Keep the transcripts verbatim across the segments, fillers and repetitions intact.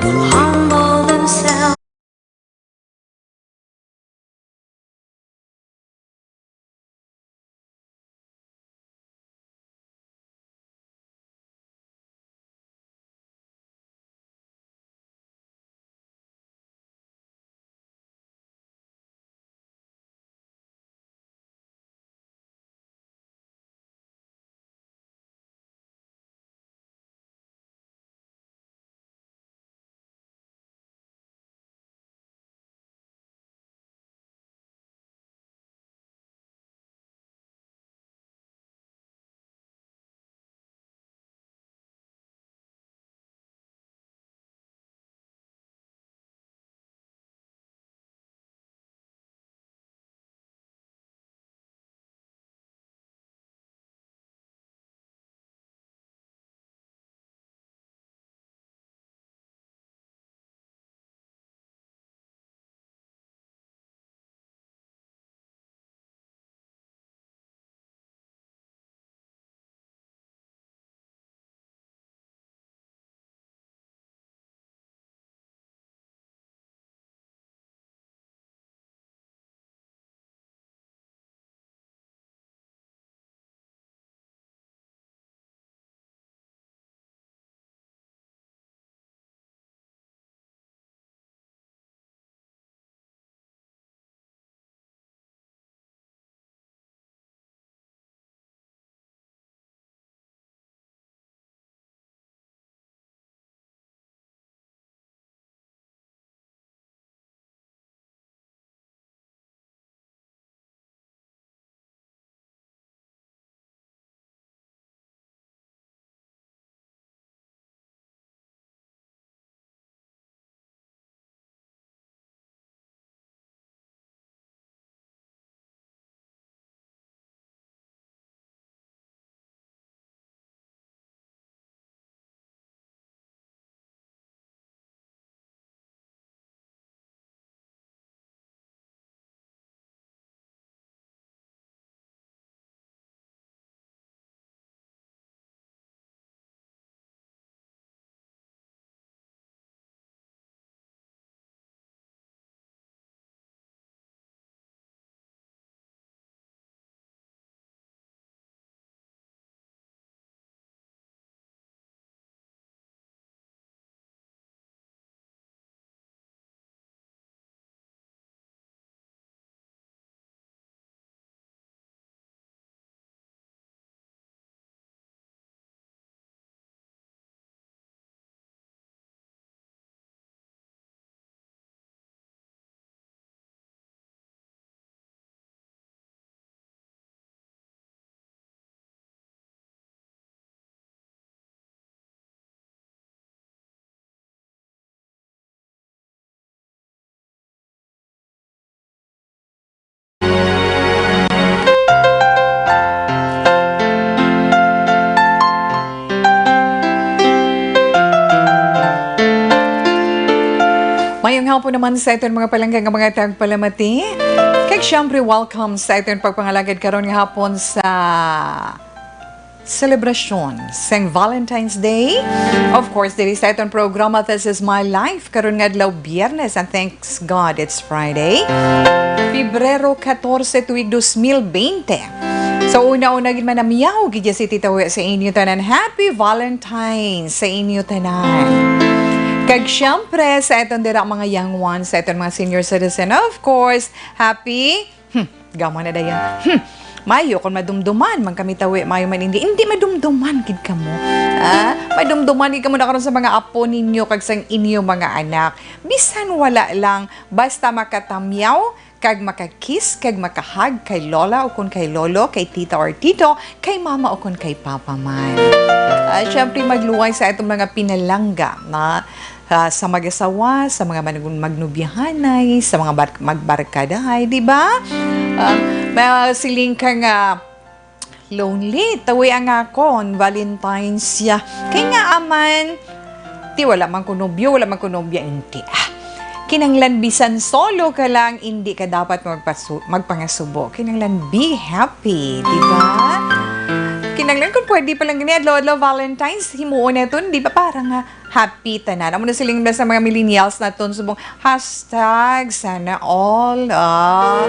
Humble themselves. Mayong hapon naman sa aton mga palangga nga mga tagpalamati. Kag siyempre, welcome sa aton pagpangalagad karon nga hapon sa selebrasyon sang Valentine's Day. Of course, diri sa aton programa, This Is My Life, karon nga adlaw, Biyernes, and thanks God it's Friday. Pebrero catorce, tuig dos mil bente. So, una-una gid, manamyaw gid si Tita Wi sa inyo tanan. Happy Valentine's sa inyo tanan. Kag siyempre, sa aton dira mga young ones, sa aton mga senior citizen, of course, happy, hmm, gamo na dayon. Hmm, mayo kung madumduman man kami, Tita Wi, mayo man hindi. Hindi madumduman gid kamo. Ah, madumduman gid kamo na karon sa mga apo ninyo kag sang inyo mga anak. Bisan wala lang, basta makatamyaw, kag maka-kiss kag maka-hug kay lola ukon kay lolo, kay tita or tito, kay mama ukon kay papa man. At syempre, magluway sa atong mga pinalangga na, ah, sa mag-asawa, sa mga mag-, magnobyahanay, sa mga bar-, magbarkadahay, di ba? Ah, masiling ka nga, lonely, Tita Wi, ang akon Valentine's ya. Kay nga aman, ti wala man ko nobyo, wala man ko nobya, inti. Ah, kinanglan bisan solo ka lang, indi ka dapat magpasu-, magpangasubo. Kinanglan be happy, di ba? Kinahanglan kung pwede pa lang gani, adlaw-adlaw Valentine's, himuon naton, di ba, para nga happy tanan. Amo na siling na sa mga millennials naton subong, hashtag sana all, ah.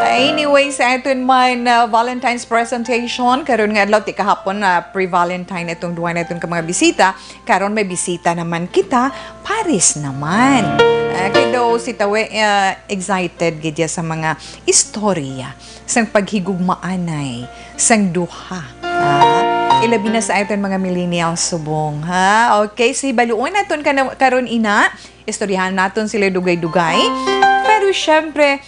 Anyway, sa aton man, ah, Valentine's presentation, karon nga adlaw, ti kahapon, ah, pre-Valentine itong duha naton ka mga bisita. Karon may bisita naman kita, pares naman. Ah, kay daw si Tawe, ah, excited gid siya sa mga istorya sang paghigugmaanay sang duha. Ah, ilabi na sa aton mga millennials subong, ha? Okay, so hibaluon naton kana-, karon ina, istoryahan naton sila dugay-dugay. Pero syempre,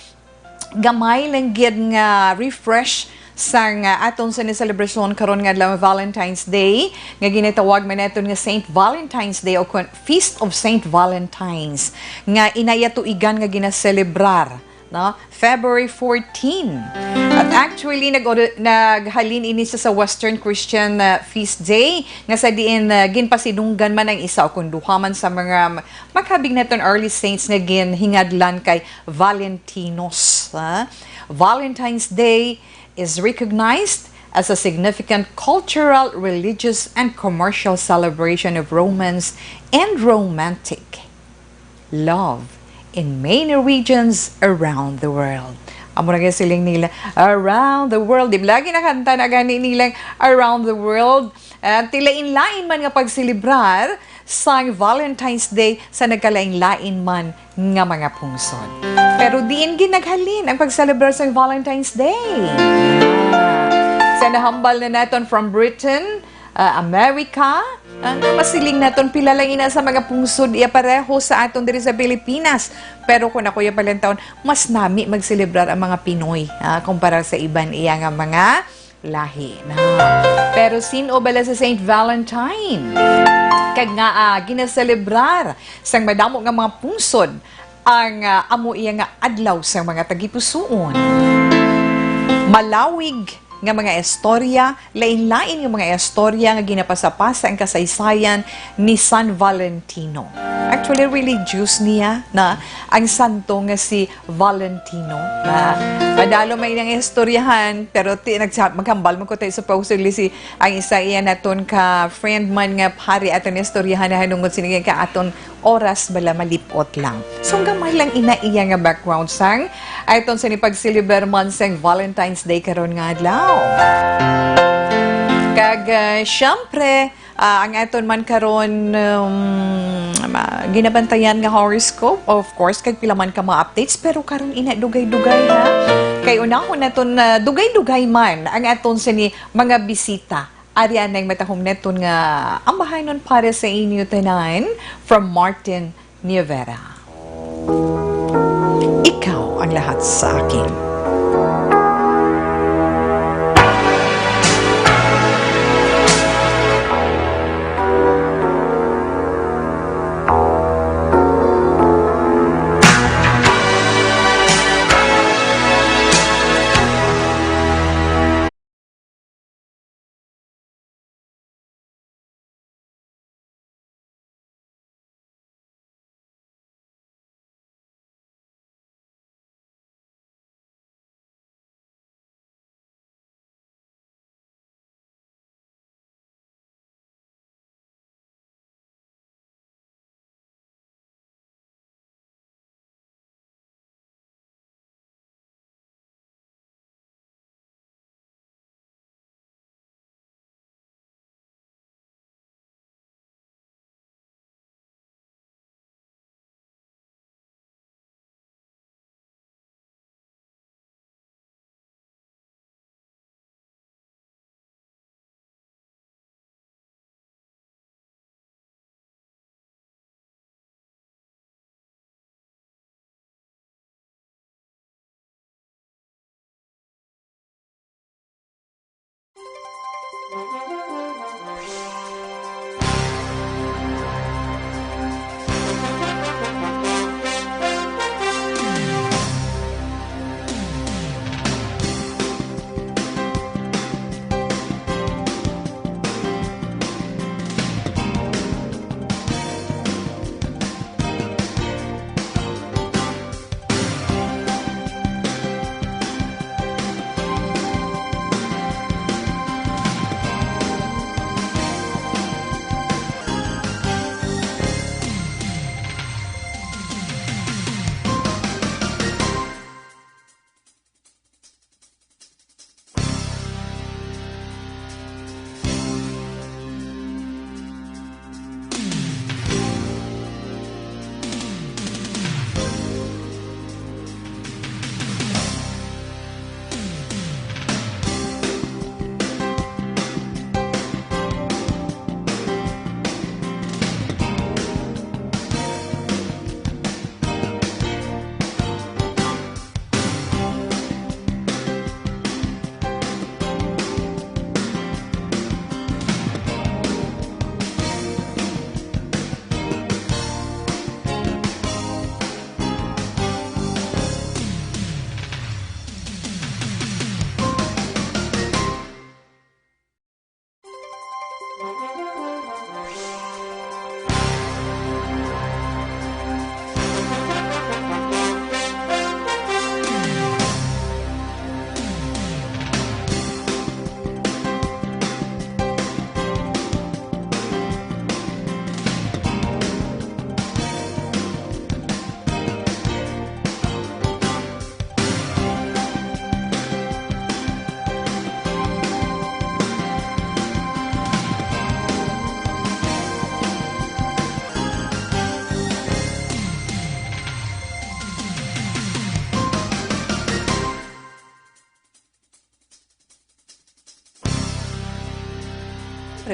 gamay lang gid nga refresh sang, ah, aton sa ni selebrasyon karon nga adlaw, Valentine's Day, nga ginatawag man naton nga Saint Valentine's Day o kon Feast of Saint Valentine's, nga inaya tuigan nga ginaselebrar, no? February fourteen. At actually, nag-ori-, naghalin ini sa, sa Western Christian, ah, Feast Day, nga sa diin, ah, ginpasidunggan man ang isa o kon duha man sa mga makabig naton early saints nga ginhingadlan kay Valentinos, ha? Valentine's Day is recognized as a significant cultural, religious, and commercial celebration of romance and romantic love in many regions around the world. Amo na kay siling nila, "Around the world." Di ba lagi nakanta na gani nilang "Around the world"? Ah, tilain-lain man nga pagselebrar sang Valentine's Day sa nagkalain-lain man nga mga pungsod. Pero diin gid naghalin ang pagselebrar sang Valentine's Day? Sa nahambal na naton from Britain, ah, America, ah, nga masiling naton pila lang ina sa mga pungsod iya pareho sa aton diri sa Pilipinas. Pero kung ako iya palantawon, mas nami magselebrar ang mga Pinoy, ah, kumpara sa iban iya nga mga lahi na. Pero sin-o bala si Saint Valentine? Kag nga, ah, ginaselebrar sang madamo nga mga pungsod ang, ah, amo iya nga adlaw sang mga tagipusoon. Malawig nga mga istorya, lain-lain nga mga istorya nga ginapasapasa ang kasaysayan ni San Valentino. Actually, religious niya na ang santo nga si Valentino, na padalo may nang istoryahan, pero ti-, nagsa-, maghambal man ko tayo supposedly si, ang isa iya naton ka friend man nga pari aton istoryahan na hanungod sini ka aton oras bala malipot lang. So, gamay lang ina iya nga background sang aton sa ni pagselebrar man sang Valentine's Day karon nga adlaw. Kag, ah, syempre, Ah, ang aton man karon, um, ma-, ginabantayan nga horoscope, of course, kag pila man ka mga updates, pero karon ina dugay-dugay, ha? Kay unahon naton na dugay-dugay man ang aton sini mga bisita. Ari anay matahom naton nga ambahanon para sa inyo tanan from Martin Nievera. Ikaw ang lahat sa akin.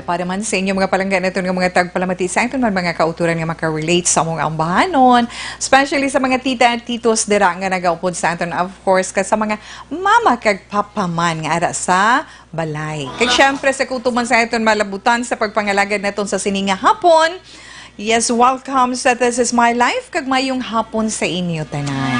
Para man sa inyo mga palangga naton nga mga tagpalamati sa aton man mga kauturan nga makarelate sa among ambahanon, especially sa mga tita at titos dira nga nagaupod sa aton, of course, kag sa mga mama kag papa man nga ara sa balay. Kag syempre sa kutob man sa aton malabutan sa pagpangalagad naton sa sini nga hapon. Yes, welcome sa This Is My Life, kag mayong hapon sa inyo tanan.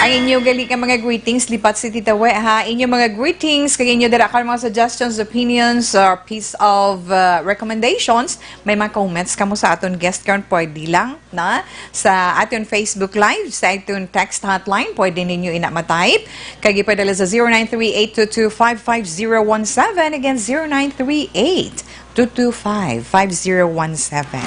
Ang inyo gali nga mga greetings, lipat si Tita We, ha? Inyo mga greetings, kag inyo dira karon mga suggestions, opinions, or piece of, uh, recommendations, may mga comments kamo sa aton guest karon, pwede lang, na? Sa aton Facebook Live, sa aton text hotline, pwede ninyo ina ma-type. Kag ipadala sa zero nine three eight two two five five zero one seven. Again, zero nine three eight two two five five zero one seven.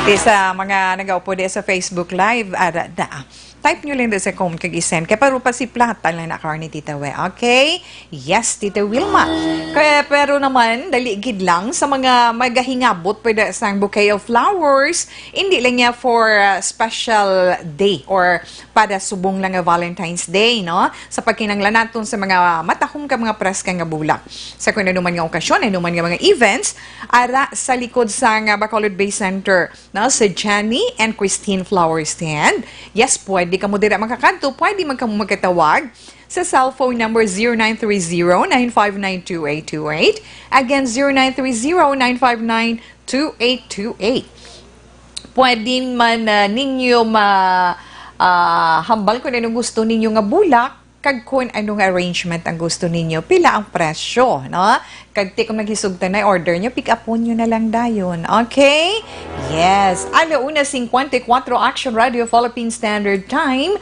Di sa mga nagaupod di sa Facebook Live, ara, da, type nyo lang di sa comment kag i-send. Kay para pasiplatan lang na karon ni Tita We, okay? Yes, Tita Wilma. Kaya, pero naman, dali gid lang sa mga magahingabot pwede sang bouquet of flowers, hindi lang niya for, uh, special day or para subong lang nga Valentine's Day, no? Sa pagkinahanglan naton sa mga matahom ka mga preska nga bulak. Sa kung ano man nga okasyon, ano man nga mga events, ara sa likod sa nga Bacolod Bay Center, no? Sa Jenny and Christine Flower Stand. Yes, pwede kamo dira makakadto, pwede man kamo magkatawag sa cellphone number zero nine three zero nine five nine two eight two eight. Again, zero nine three zero nine five nine two eight two eight. Pwede man, ah, ninyo ma-, ah, hambal kung anong gusto ninyo nga bulak, kag kung anong arrangement ang gusto ninyo. Pila ang presyo, no? Kag ti kung naghisugtan na order nyo, pick up nyo na lang dayon. Okay? Yes. Ala una cincuenta y cuatro, Action Radio Philippine Standard Time.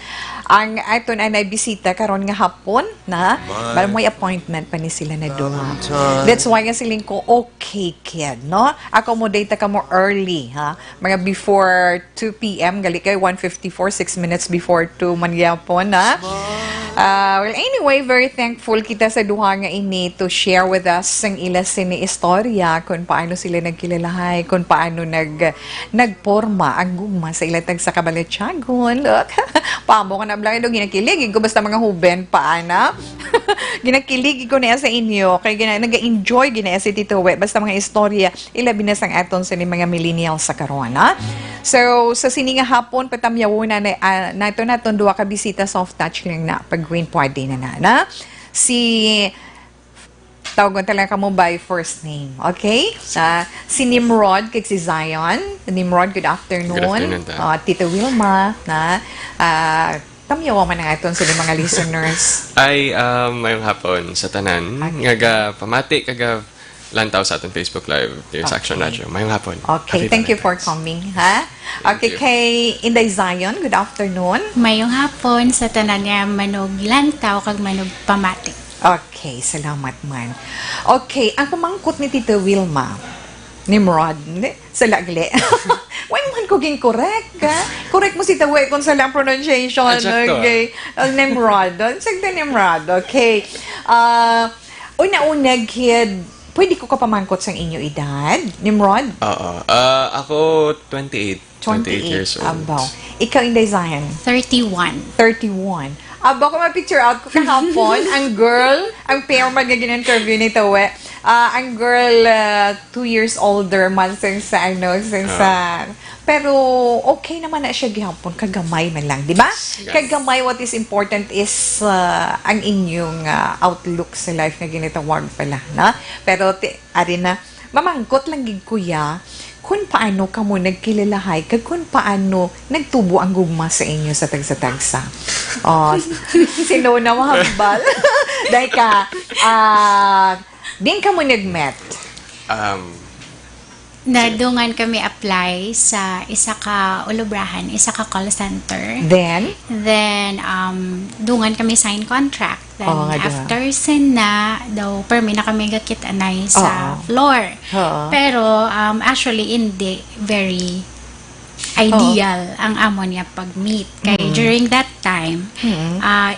Ang aton anay bisita karon nga hapon, na? Bal may appointment pa ni sila na duha. That's why nga siling ko, okay, kid, no? Accommodate ka mo early, ha? Mga before two p m, gali kay one fifty-four, six minutes before two man gyapon, ha? Ah, well, anyway, very thankful kita sa duha nga ini to share with us ang ila sini istorya, kung paano sila nagkilalahay, kung paano nag-, nagporma ang gugma sa ila tagsa ka balatyagon. Look, pamo ka na blank, ginakilig ko basta mga huben pa, ana. Ginakilig ko na sa inyo, kay gina-, nag-enjoy gina si Tito We, basta mga istorya, ilabi na sang aton sini mga millennials sa karon, ha? So, sa sini nga hapon, patamyawon na, na, ah, nato naton duha ka bisita, soft touch lang na, pag green party na na, na. Si, tawgon ta lang kamo by first name, okay? Ah, si Nimrod kag si Zion. Nimrod, good afternoon. Good afternoon, ta. Ah, Tita Wilma, na, ah, tamyawa man ang aton sa mga listeners. Ay, um, mayong hapon sa tanan. Okay. Nga ga-, pamati kag ga-, lantaw sa aton Facebook Live, News Action Okay. Radio. Mayong hapon. Okay, Happy thank you for Valentine's. Coming, ha? Thank Okay, you. Kay Inday Zion, good afternoon. Mayong hapon sa tanan nga manuglantaw kag manugpamati. Okay, salamat man. Okay, ang pamangkot ni Tita Wilma, Nimrod, hindi, sa lagli. Why man ko ging correct, ha? Correct mo si Tawe kung sa lang pronunciation, Exacto. Okay? Uh, Nimrod, uh, sagdi Nimrod, okay. Uh, una-una, kid, pwede ko ka pamangkot sang inyo edad, Nimrod? Oo. Ah, ako, twenty-eight. Twenty-eight years old. Abaw. Ikaw, Inday Zion? Thirty-one. Thirty-one. Abaw, kung ma-picture out ko kahapon, ang girl, ang pair man nga gin-interview ni Tawe, ah, ang girl, ah, two years older man sang sa, ano, sang sa, Ah. Pero okay naman na siya gihapon, kagamay man lang, di ba? Yes. Kagamay, what is important is, ah, ang inyong, ah, outlook sa life nga ginatawag pala, na? Pero ti-, ari na, mamangkot lang gid, kuya, kung paano kamo nagkilalahay, kag kung paano nagtubo ang gugma sa inyo sa tagsa-tagsa. Oh, sino na mahambal? Dahil ka, ah, din kamo nag-met? Um, Nadungan kami apply sa isa ka ulubrahan, isa ka call center. Then? Then, um, dungan kami sign contract. Then, Oo nga, di ba? After sina, daw, permi na kami gakit-anay sa Oo. Floor. Oo. Pero, um, actually, hindi very ideal Oo. Ang amo niya pag-meet. Kay Mm-mm. During that time, Mm-mm. ah,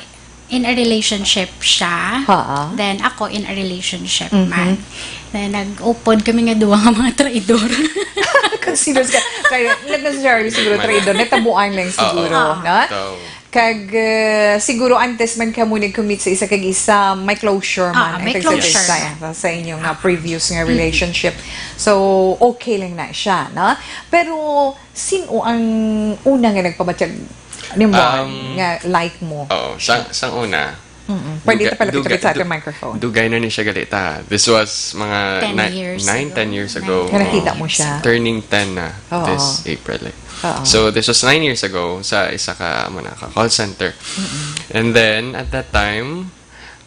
in a relationship siya, Ha? Then ako in a relationship Mhm. man. Then nag-open kami nga duha nga mga traidor. Consider ka. Kaya, not necessarily siguro May traidor. Natabuan lang Oo. siguro, Oo. No? Ikaw. Kag, eh, siguro antes man kamo nag-commit sa isa kag isa, may closure Ah, man ang may tagsa closure. tagsa sa, sa inyo nga previous nga relationship. So, okay lang na siya, no? Pero, sino ang una nga nagpabatyag ni Juan Um, nga like mo? Oo, sa, sa una, Mm-mm. Pwede Duga-, ito pala duga-, kapit sa ating du-, microphone. Dugay na ni siya gali ta. This was mga Ten ni-, years nine, ago. ten years ago. Nine. Nga nakita Oo. mo siya. Turning ten na Oo. this April, eh. Oo. So, this was nine years ago sa isa ka, ano na, ka call center. Mm-mm. And then, at that time,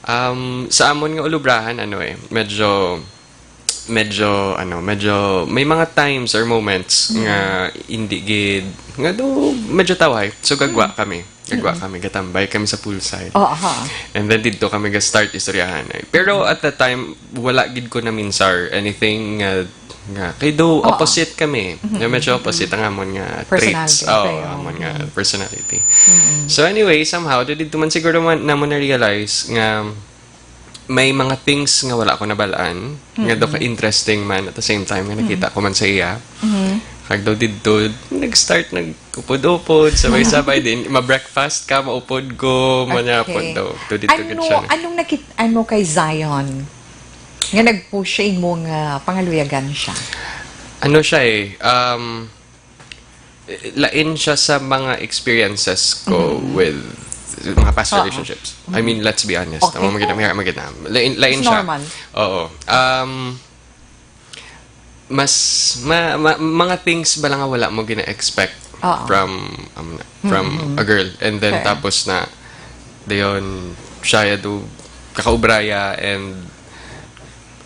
um, sa amon nga ulubrahan, ano eh, medyo, medyo, ano, medyo, may mga times or moments Mm. nga hindi gid, nga do, medyo tawhay. So, gagwa Mm. kami. Gagwa Mm. kami, gatambay kami sa poolside. Oh, aha. And then didto kami ga-start istoryahan. Pero at that time, wala gid ko na minsar anything nga, nga, kay do Oo. opposite kami. Mm-hmm. Nga medyo opposite ang amon nga traits. Personality, Oh, okay, oh. amon nga Mm. personality. Mm-hmm. So anyway, somehow, do didto man siguro man, namo na-realize nga may mga things nga wala ko nabalaan, nga do ka Mm-hmm. interesting man at the same time nga nakita Mm-hmm. ko man sa iya. Mm-hmm. Kag do didto, nag-start nag-upod-upod, sabay-sabay din. Ma-breakfast ka, maupod ko, manyapon Okay. daw. Do dito gid Ano, siya. anong nakit-, ano kay Zion? Nga nag-push siya imo nga pangaluyagan siya? Ano siya eh, um, lain siya sa mga experiences ko Mm. with mga past Oo. relationships. I mean, let's be honest. Okay. Tama, maganda, may, maganda. Lain, lain It's siya. normal. Oo. Um, mas, ma-, ma-, mga things ba lang nga wala mo gina-expect Oo. from, um, from Mm-mm. a girl. And then, Fair. tapos na, dayon, siya ya do, kakaubraya, and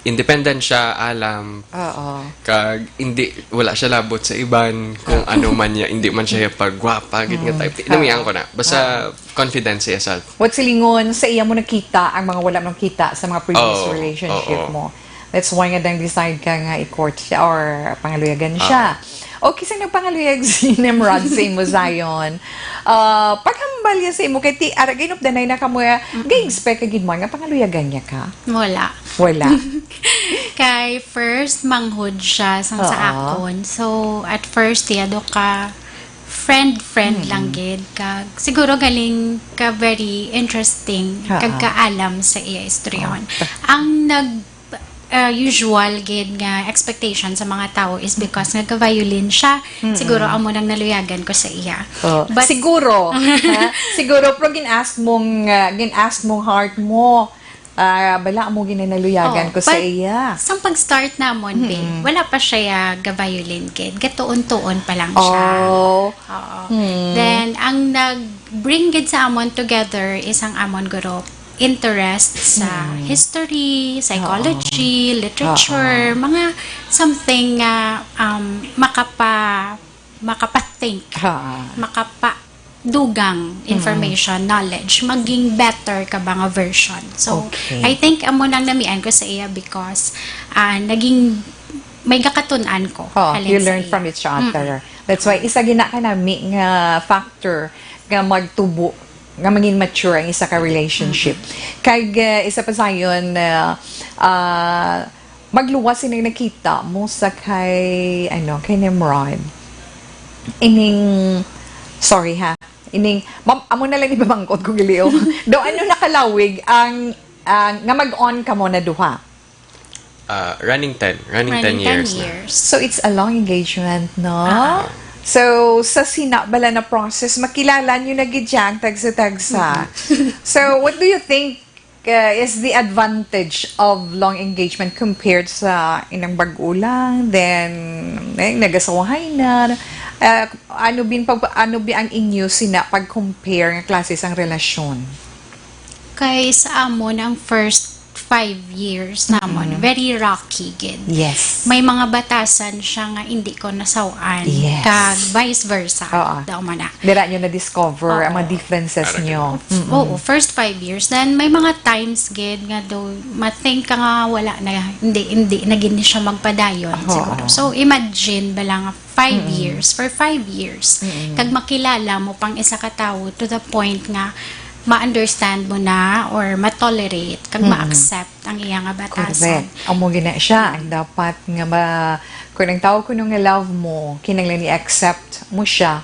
independent siya, alam, Oo. kag hindi, wala siya labot sa iban, kung Oo. ano man niya, hindi man siya pagwapa, gid nga Mm. type. Namian Oo. ko na. Basta, Oo. confident sa iya self. What silingon sa iya mo nakita ang mga wala mo nakita sa mga previous Oo, relationship oo. mo? That's why nga dang decide ka nga i-court siya or pangaluyagan siya. Ah. O, kinsa nagpangaluyag si Nimrod sa imo, Zion? Ah, paghambal niya sa imo, kay ti-, ara, ginupdanay na ka mo, ah, Mm-mm. ga-expect ka gid mo nga pangaluyagan niya ka? Wala. Wala. Kay first, manghod siya sang sa Oo. akon. So, at first, iya do ka friend, friend lang Mm-mm. gid. Kag, siguro galing ka very interesting, Oo. kag kaalam sa iya istoryahan. Oo. Ang nag- uh, usual gid nga expectation sa mga tao is because nagka-violin siya, Mm-mm. siguro amo nang naluyagan ko sa iya. Oh, But siguro, ha? Siguro, pero gin-ask mong, uh, gin-ask mong heart mo, ah, bala mo ginaluyagan Oh, ko sa but iya. sang pag-start namon, babe, Mm-mm. wala pa siya ga-violin gid. Gatuon-tuon pa lang siya. Oh. Oo. Hmm. Then, ang nag-bring gid sa amon together is ang amon group interest sa Hmm. history, psychology, Oo. literature, Oo. mga something nga, um, makapa-, makapa-think, Ha. makapadugang Mm. information, knowledge, maging better ka ba nga version. So, Okay. I think amo nang namian ko sa iya because, ah, naging may gakatun-an ko Oh, halin you sa learn iya. from each other. Mm-mm. That's why isa gina ka nami nga factor nga magtubo, nga mangin mature ang isa ka relationship. Mm-mm. Kag, eh, isa pa, Zion, eh, ah, magluwas sini nakita mo sa kay, ano, kay Nimrod. Ining, sorry ha, ining, mam-, amo na lang ipamangkot ko, giliw. Daw ano nakalawig ang, ah, nga mag-on ka mo na duha? Ah, running ten. Running Running ten ten years na. years. So, it's a long engagement, no? Ah. So, sa sina bala na process, makilala nyo na gid siya ang tagsa-tagsa. Mm-hmm. So, what do you think, uh, is the advantage of long engagement compared sa inang bag-o lang, then, eh, nagasawahay na? Uh, ano bin pag, ano bi ang inyo sina pag-compare nga klase sang relasyon? Kay sa amon, ang first five years namon, Mm-mm. very rocky gid. Yes. May mga batasan siya nga hindi ko nasaw-an, Yes. kag vice versa. Oo. Daw man na. Dira nyo na-discover ang mga Oo. differences Ara nyo. gid. Mm-mm. Oo, first five years. Then, may mga times gid nga do, ma-think ka nga wala na, hindi, hindi na gid siya magpadayon Oo. siguro. So, imagine bala nga five Mm-mm. years, for five years, Mm-mm. kag makilala mo pang isa ka tawo to the point nga ma-understand mo na or ma-tolerate kag Mm-mm. ma-accept ang iya nga batasan. Correct. Amo gina siya ang dapat nga ma-, kung ang tawo kuno nga love mo, kinahanglan i-accept mo siya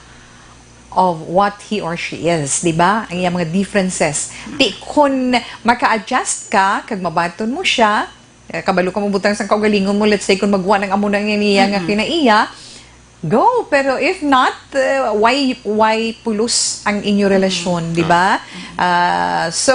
of what he or she is, di ba? Ang iyang mga differences. Ti kun maka-adjust ka, kag mabaton mo siya, eh, kabalo ka mo butang sang kaugalingon mo, let's say, kung magwa nang amo na nga niya nga Mm-mm. kinaiya, go. Pero if not, uh, why, why pulos ang inyo relasyon, Mm-mm. di ba? Ah, so,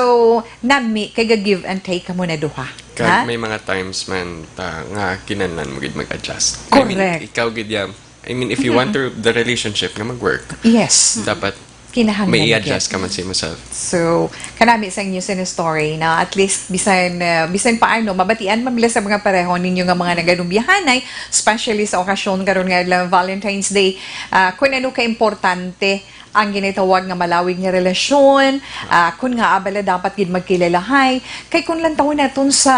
nami, kay ga-give and take kamo na duha. Kag Ha? may mga times man ta nga kinahanglan mo gid mag-adjust. I mean, Correct. ikaw gid ya. I mean, if you want Mm-mm. to, the relationship nga mag-work, Yes. dapat Kinahanglan may i-adjust gid. ka man sa imo self. So, kanami sa inyo sini story na at least bisan, uh, bisan paano, mabatian man nila sa mga pareho ninyo nga mga naganubiyahanay, especially sa okasyon karon nga adlaw, Valentine's Day, ah, kung ano ka importante ang ginatawag nga malawig nga relasyon, ah, kun nga abala dapat gid magkilalahay. Kay kung lantawon naton sa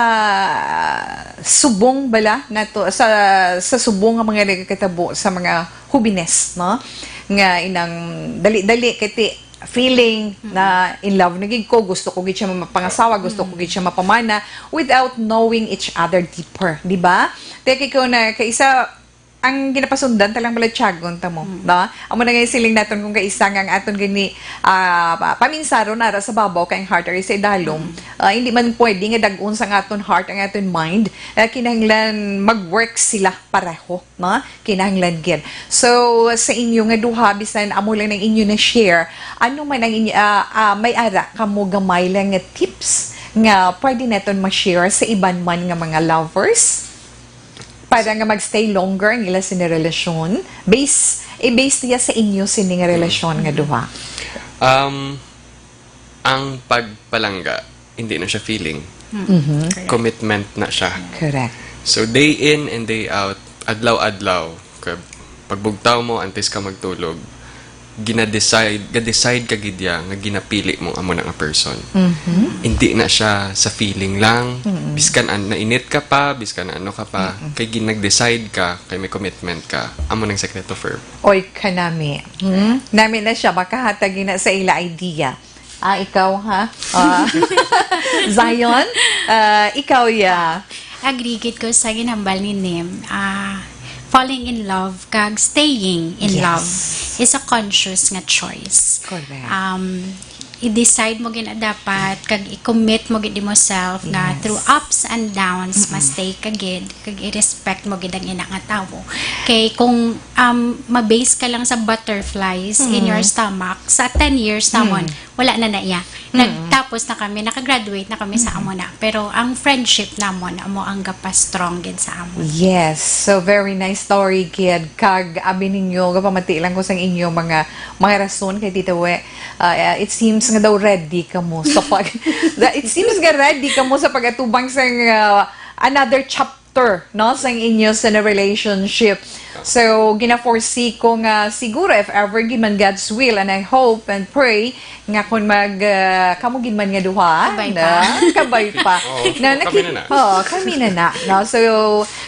subong bala nato, sa, sa subong nga mga nagakatabo sa mga hubines, no? Nga inang dali-dali kay ti feeling Mm. na in love na gid ko, gusto ko gid siya mapangasawa, gusto ko Mm. gid siya mapamana without knowing each other deeper, di ba? Kay kung na, kay isa, ang ginapasundan ta lang bala tiyagon ta mo, Mm. no? Amo na nga yung siling naton kung kaisa nga ang aton gini, ah, pa-, paminsaron ara sa babaw kay ang heart ari sa idalom. Mm. Ah, hindi man pwede nga dag-on sa aton heart ang aton mind. Ah, kinahanglan mag-work sila pareho, no? Kinahanglan gid. So, sa inyo nga duha, bisan amo lang ang inyo na share, ano man ang inyo, ah, ah, may ara kamo gamay lang nga tips nga pwede naton ma-share sa iban man nga mga lovers? Para nga magstay longer ang ila sini relasyon. Base, i-base niya sa inyo sini nga relasyon nga duha. Um, ang pagpalangga, hindi na siya feeling. Mhm. Correct. Commitment na siya. Correct. So, day in and day out, adlaw-adlaw, ka-, pagbugtaw mo, antes ka magtulog, gina-decide, ga-decide ka gid ya nga ginapili mo amo na nga person. Mhm. Hindi na siya sa feeling lang, Mm-mm. biskan an-, nainit ka pa, biskan ano ka pa, Mm-mm. kay ginag-decide ka, kay may commitment ka, amo nang sekreto, firm. Oy, kanami. Hmm? Nami na siya, makahatag na sa ila idea. Ah, ikaw, ha? Ah. Zion, ah, ikaw, ya. Agree gid ko sa ginhambal ni Nim. Ah, falling in love kag staying in Yes. love is a conscious nga choice. Correct. Um, i-decide mo gid na dapat, kag i-commit mo gid imo self nga Yes. through ups and downs, Mm-mm. ma-stay ka gid, kag i-respect mo gid ang ina nga tawo. Kay kung, um, ma-base ka lang sa butterflies in Mm. your stomach, sa ten years namon, Mm. wala na na iya. Mm. Nagtapos na kami, nakagraduate na kami sa Mm. amo na. Pero ang friendship namon, amo ang gapa-strong gid sa amon. Yes. So, very nice story, kid. Kag abi ninyo, gapamati lang ko sang inyo mga, mga rason kay Tita We. Ah, it seems nga daw ready kamo sa pag-, it seems nga ready kamo sa pag-atubang sang, ah, another chapter, no, sang inyo sa relationship. So, gina-foresee ko nga siguro, if ever gid man God's will, and I hope and pray nga kung mag, ah, kamo gid man nga duha, Kabay na, pa. kabay pa. Oo, Na kami naki-, na na. oo, kami na na, no? So,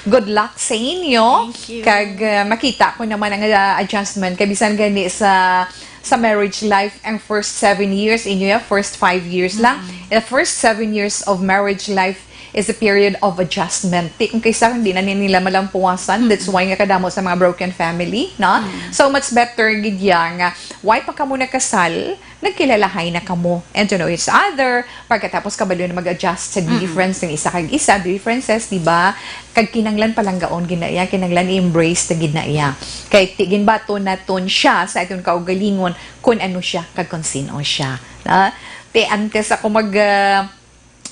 good luck sa inyo. Thank you. Kag, ah, makita ko naman ang, ah, adjustment. Kay bisan gani sa, sa marriage life, ang first seven years, inyo ya, first five years lang. Mm. The first seven years of marriage life is a period of adjustment. Ti, kung kaysa hindi na nila malampuwasan, that's Mm. why nga kadamo sa mga broken family, no? Mm. So, much better gid ya nga, why pa kamo nakasal? Nagkilalahay na kamo and to know each other. Pagkatapos, kabalo na mag-adjust sa Mm. difference ng isa kag isa, differences, di ba? Kag kinanglan palanggaon gid na iya, kinanglan i-embrace na gid na iya. Kay ti-, ginbaton naton siya sa aton kaugalingon kung ano siya, kag kung sino siya. Na? Ti, antes ako mag, ah,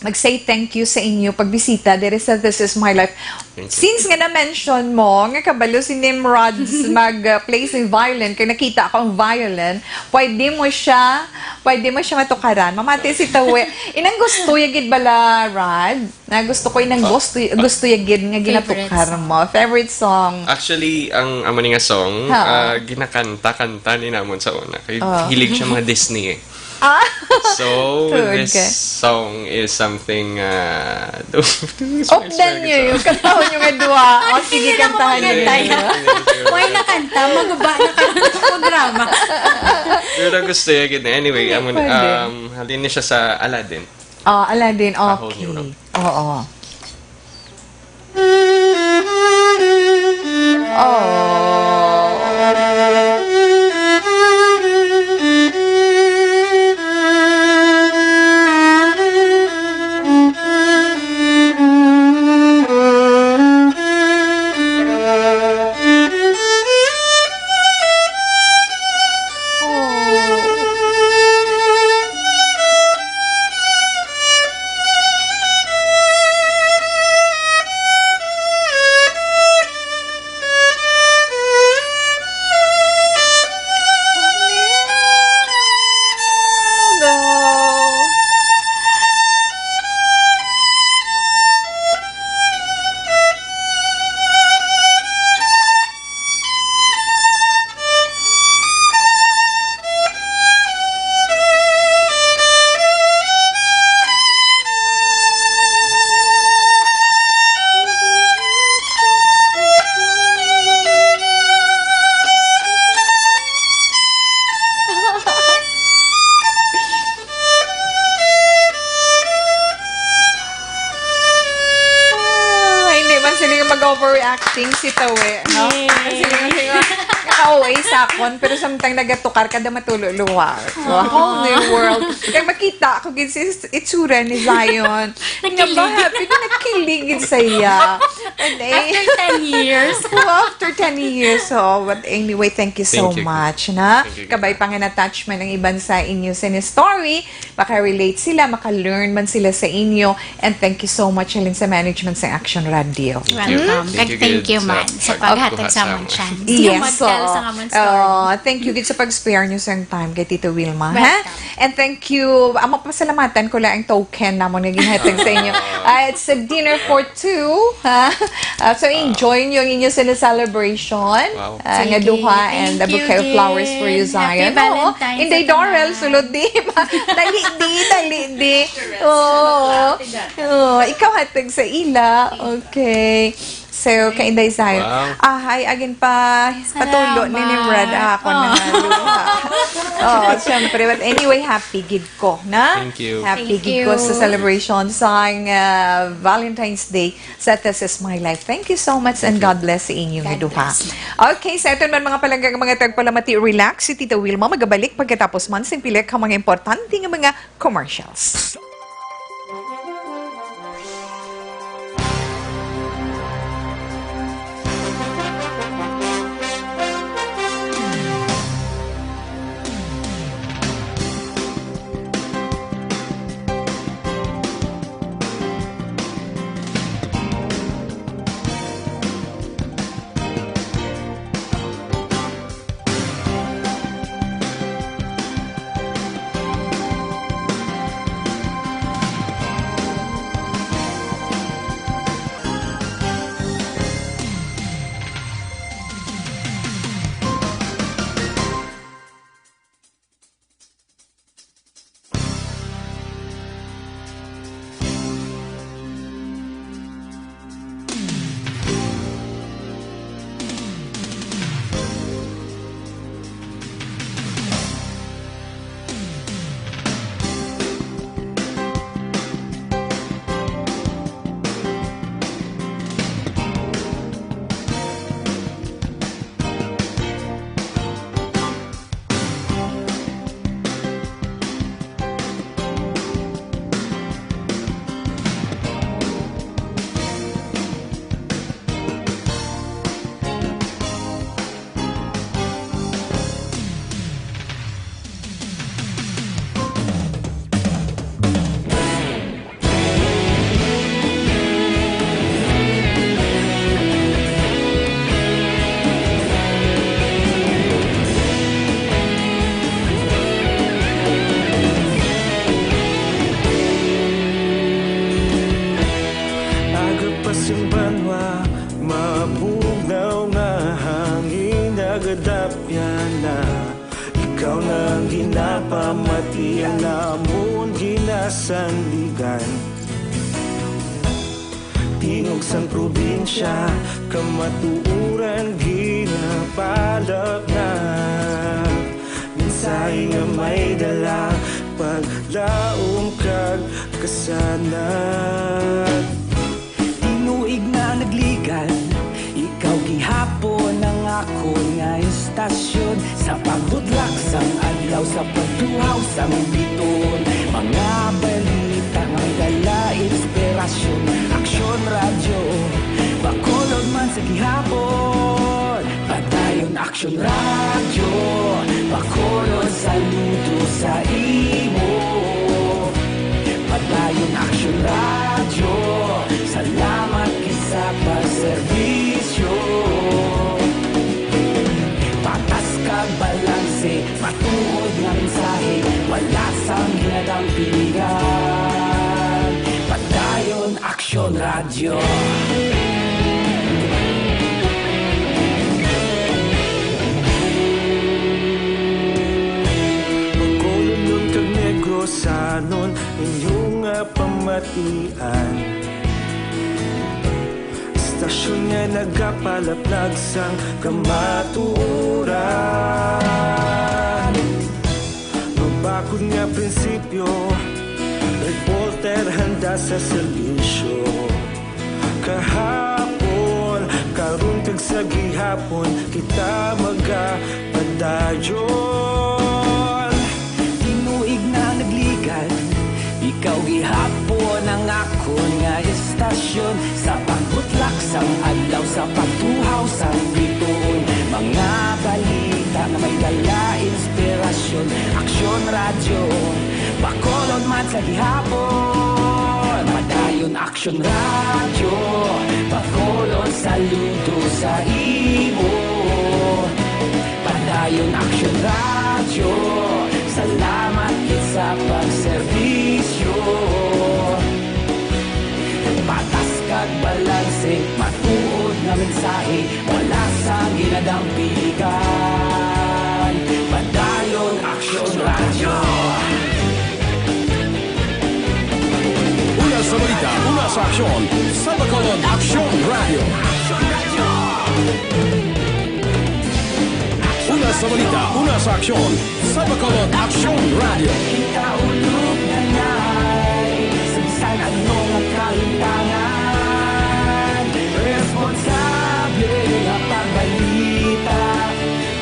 mag-say thank you sa inyo pagbisita diri sa This Is My Life. Thank you. Since nga na-mention mo nga kabalo si Nimrod mag, uh, play sing violin, kay nakita ko ang violin, pwede mo siya, pwede mo siya matukaran. Mamati si Tawe. Inang gusto ya gid bala, Rod? Na gusto ko inang Ah, gusto, ah, gusto ya gid nga Favorite ginatukar song. mo. Favorite song. Actually, ang amo ni nga song, Ha. ah, ginakanta-kanta ni namon sa una. Kay Ah. hilig siya mga Disney eh. Ah. So, Tuod this ka. song is something, ah, Updan niyo yung kantahon niyo nga duha. O, sige, Hindi na kantahan niyo makakanta yung yan. duha. Why na kanta? Maguba na kayo sa programa. Pero gusto niya gid. Anyway, Hindi amo na, pwede. um, halin niya siya sa Aladdin. Ah, Aladdin, A Whole New okay. World. Oo. Oh. acting si Tawi, no? Yay! Kasi nga, kasi nga, naka-O A sa akon, pero samtang nagatukar ka, da matulog luwal. So, a whole new world. Kaya makita ako gid si itsura ni Zion. Nga ba, Nakilig. Happy na nakilig gid sa iya. And eh, After ten years. Oh, after ten years. So, but anyway, thank you so Thank you. much, na. Thank you, Kabay Kika. pa nga na-touch man ang iban sa inyo sini story, maka-relate sila, maka-learn man sila sa inyo. And thank you so much, Helen, sa management sa Action Radio. Thank you. Welcome. Thank Kag you, thank you good sa man sa paghatag sa pagkuha sa amon amon. chance. Yes, Nga mag-tell so, sa amon story. uh, thank you gid sa pag-spare nyo sa time kay Tito Wilma, ha? Welcome. And thank you. Amo, pasalamatan ko lang ang token namon nga ginhatag sa inyo. Ah, it's a dinner for two, ha? Ah, so, enjoy nyo ang inyo sini celebration. Wow. Ah, nga Sige. duha and a Thank you, bouquet of flowers for you, Din. Happy Zion. Oo. Valentine's Inday sa Doral, tanan. sulod di ba? Dali di, dali di. Oo. Oo, ikaw hatag sa ila. Okay. So, kay Inday Zion. Wow. Ah, hi, agin pa, patulo Salamat. ni Nimrod, ah, ako na Oh. nga luha. Oh, syempre. But anyway, happy gid ko, na? Thank you. Happy Thank gid ko sa you. celebration sang, ah, Valentine's Day sa This Is My Life. Thank you so much and Thank you. God bless sa inyo nga God duha. bless. Okay, sa aton man mga palangga, mga tagpalamati, relax si Tita Wilma. Magabalik pagkatapos man sing pila ka mga importante nga mga commercials. Aga pa sing banwa, mabugnaw nga hangin, nagadapyan na. Ikaw na ang ginapamati, ang amon ginasandigan. Tingog sang probinsya, kamatuoran ginapalapnap. Mensahe nga may dala, paglaom kag kasanag. Tinuig na nagligad, ikaw gihapon ang akon nga istasyon. Sa pagbutlak sang adlaw, sa pagtuhaw sang biton, mga balita nga dala inspirasyon. Aksyon Radyo, Bacolod man sa gihapon. Padayon Aksyon Radyo, Bacolod, saludo sa imo. Padayon Aksyon Radyo, salamat gid sa pagserbisyo. Patas kag balanse, matuod nga mensahe, wala sang ginadampingan. Padayon Aksyon Radyo. Bacolodnon kag Negrosanon, inyo nga pamatian. Istasyon nga nagapalaplag sang kamatuoran. Mabakod nga prinsipyo, reporter handa sa serbisyo. Kahapon, karon, Gihapon kita magapadayon. Tinuig na nagligad, ikaw gihapon ang akon nga estasyon. Sa pagbutlak sang adlaw, sa pagtuhaw sang bituon, mga balita nga may dala inspirasyon. Aksyon Radyo, Bacolod man sa gihapon. Padayon Aksyon Radyo, Bacolod, saludo sa imo. Padayon Aksyon Radyo, salamat gid sa pagserbisyo. Patas kag balanse, matuod nga mensahe, wala sang ginadampigan. Padayon Aksyon Radyo. Una sa balita, una sa aksyon, sa Bacolod Aksyon Radyo. Una sa balita, una sa aksyon, sa Bacolod Aksyon Radyo. Kita ulog na nay, sa bisan ano nga kahitangan, responsable nga pagbalita.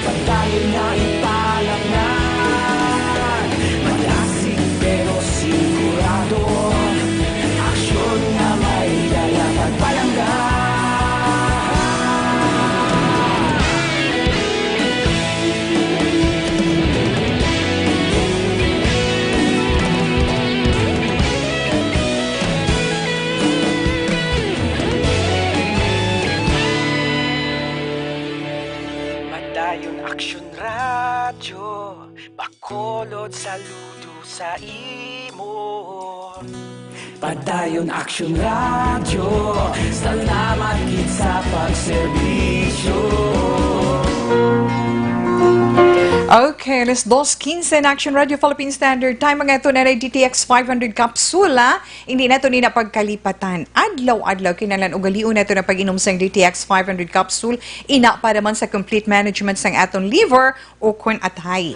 Padayon nga ipalaknag, madasig pero sigurado. Aksyon nga may dala pagpalangga. Padayon Aksyon Radyo, Bacolod, saludo sa imo. Padayon Aksyon Radyo, salamat gid sa pagserbisyo. Okay, alas dos quince na, Aksyon Radyo Philippine Standard Time. Ang ato na D T X five hundred kapsula. Hindi nato ni na pagkalipatan. Adlaw-adlaw, kinahanglan ugalion nato na pag-inom sang D T X five hundred capsule. Ina para man sa complete management sang aton liver o kon atay.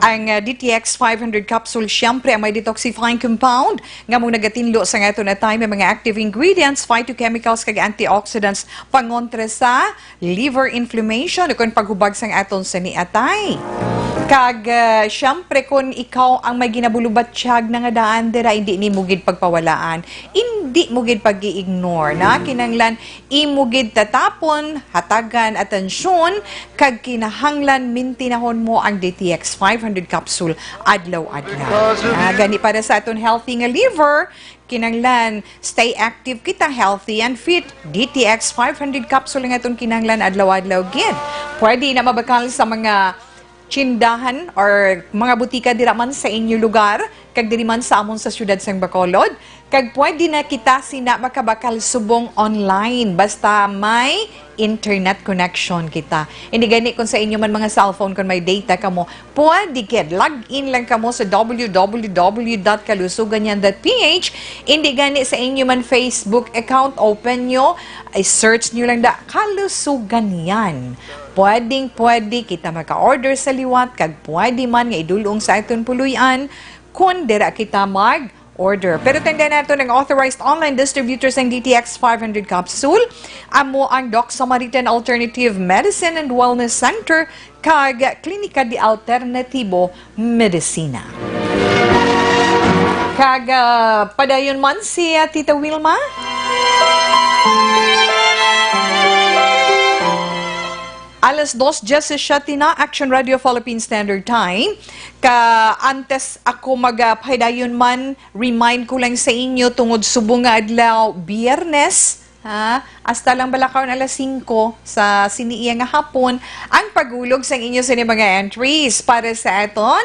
Ang, ah, D T X five hundred capsule, siyempre, ang may detoxifying compound nga mo nagatinlo sa aton atay, may mga active ingredients, phytochemicals, kag antioxidants, pangontra sa liver inflammation o kon paghubag sang aton sini atay. Kag, ah, siyempre, kon ikaw ang may ginabulubatyag na nga daan dira, hindi nimo gid pagpawalaan, hindi mo gid pag-i-ignore, na kinahanglan imo gid tatapon, hatagan atensyon, kag kinahanglan mintinahon mo ang D T X five hundred capsule adlaw-adlaw. Ah, gani para sa aton healthy nga liver, kinahanglan stay active kita, healthy and fit. D T X five hundred capsule nga aton kinahanglan adlaw-adlaw gid. Pwede na mabakal sa mga tsindahan or mga butika dira man sa inyo lugar, kag diri man sa amon sa siyudad sang Bacolod, kag pwede na kita sina makabakal subong online, basta may internet connection kita. Hindi gani kung sa inyo man mga cellphone, kung may data kamo, pwede gid, log in lang kamo sa W W W dot kalusugan yan dot P H. Hindi gani sa inyo man Facebook account, open nyo, i-search nyo lang da, Kalusugan Yan. Pwedeng pwede kita maka-order sa liwat, kag pwede man nga idulong sa aton puloy-an, kun dira kita mag-order. Pero tandaan nato, ang authorized online distributor sang D T X five hundred capsule, amo ang Doc Samaritan Alternative Medicine and Wellness Center kag Klinika de Alternatibo Medicina. Kag, ah, padayon man si, ah, Tita Wilma. Alas dos diecisiete na, Action Radio Philippine Standard Time. Ka, antes ako mag, ah, padayon man, remind ko lang sa inyo, tungod subong nga adlaw, Biyernes, ha, hasta lang bala karon alas singko sa sini iya nga hapon, ang pagulog sang inyo sini mga entries para sa aton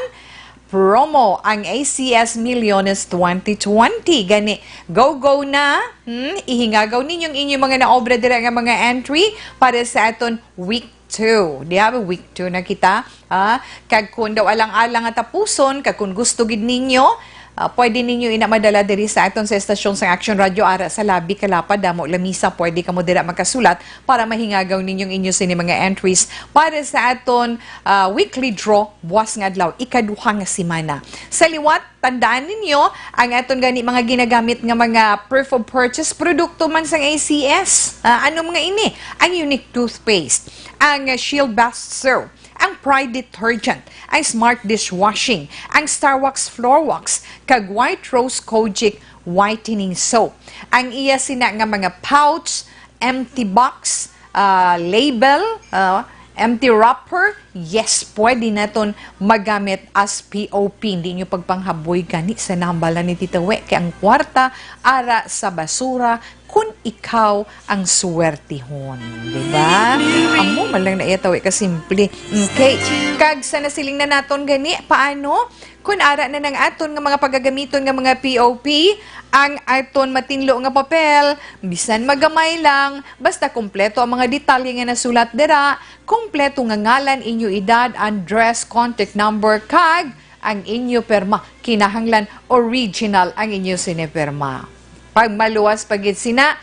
promo, ang A C S Milyones twenty twenty. Gani, go, go na. Hmm? Ihingagaw ninyong inyong mga naobra dira nga mga entry para sa aton week two. Di ba? Week two na kita. Ah, kag kung daw alang-alang nga tapuson, kag kung gusto gid ninyo, Ah, pwede ninyo ina madala diri sa aton sa estasyon sang Action Radio, ara sa labi, kalapad, damo lamisa, pwede kamo dira magkasulat para mahingagaw ninyo ang inyo sini mga entries para sa aton, ah, weekly draw buwas nga adlaw, ikaduha nga semana. Sa liwat, tandaan ninyo ang aton gani mga ginagamit nga mga proof of purchase, produkto man sang A C S. Ah, ano mga ini? Ang Unique Toothpaste, ang, ah, Shield Bath Soap, ang Pride Detergent, ang Smart Dishwashing, ang Starwax Floor Wax, kag White Rose Kojic Whitening Soap. Ang iya sina nga mga pouch, empty box, ah, label, ah, empty wrapper, yes, pwede naton magamit as P O P. Hindi nyo pagpanghaboy gani sa nahambalan ni Tita We, kay ang kwarta ara sa basura, kun ikaw ang suwertihon, di ba? Amo man lang na iya tawi ka simple. Okay. Kag sa nasiling na naton gani, paano kun ara na nang aton nga mga pagagamiton nga mga P O P, ang aton matinlo nga papel, bisan magamay lang, basta kompleto ang mga detalye nga nasulat dira, kompleto nga ngalan, inyo edad, address, contact number, kag ang inyo pirma. Kinahanglan original ang inyo sinipirma. Pag maluwas pa gid sina,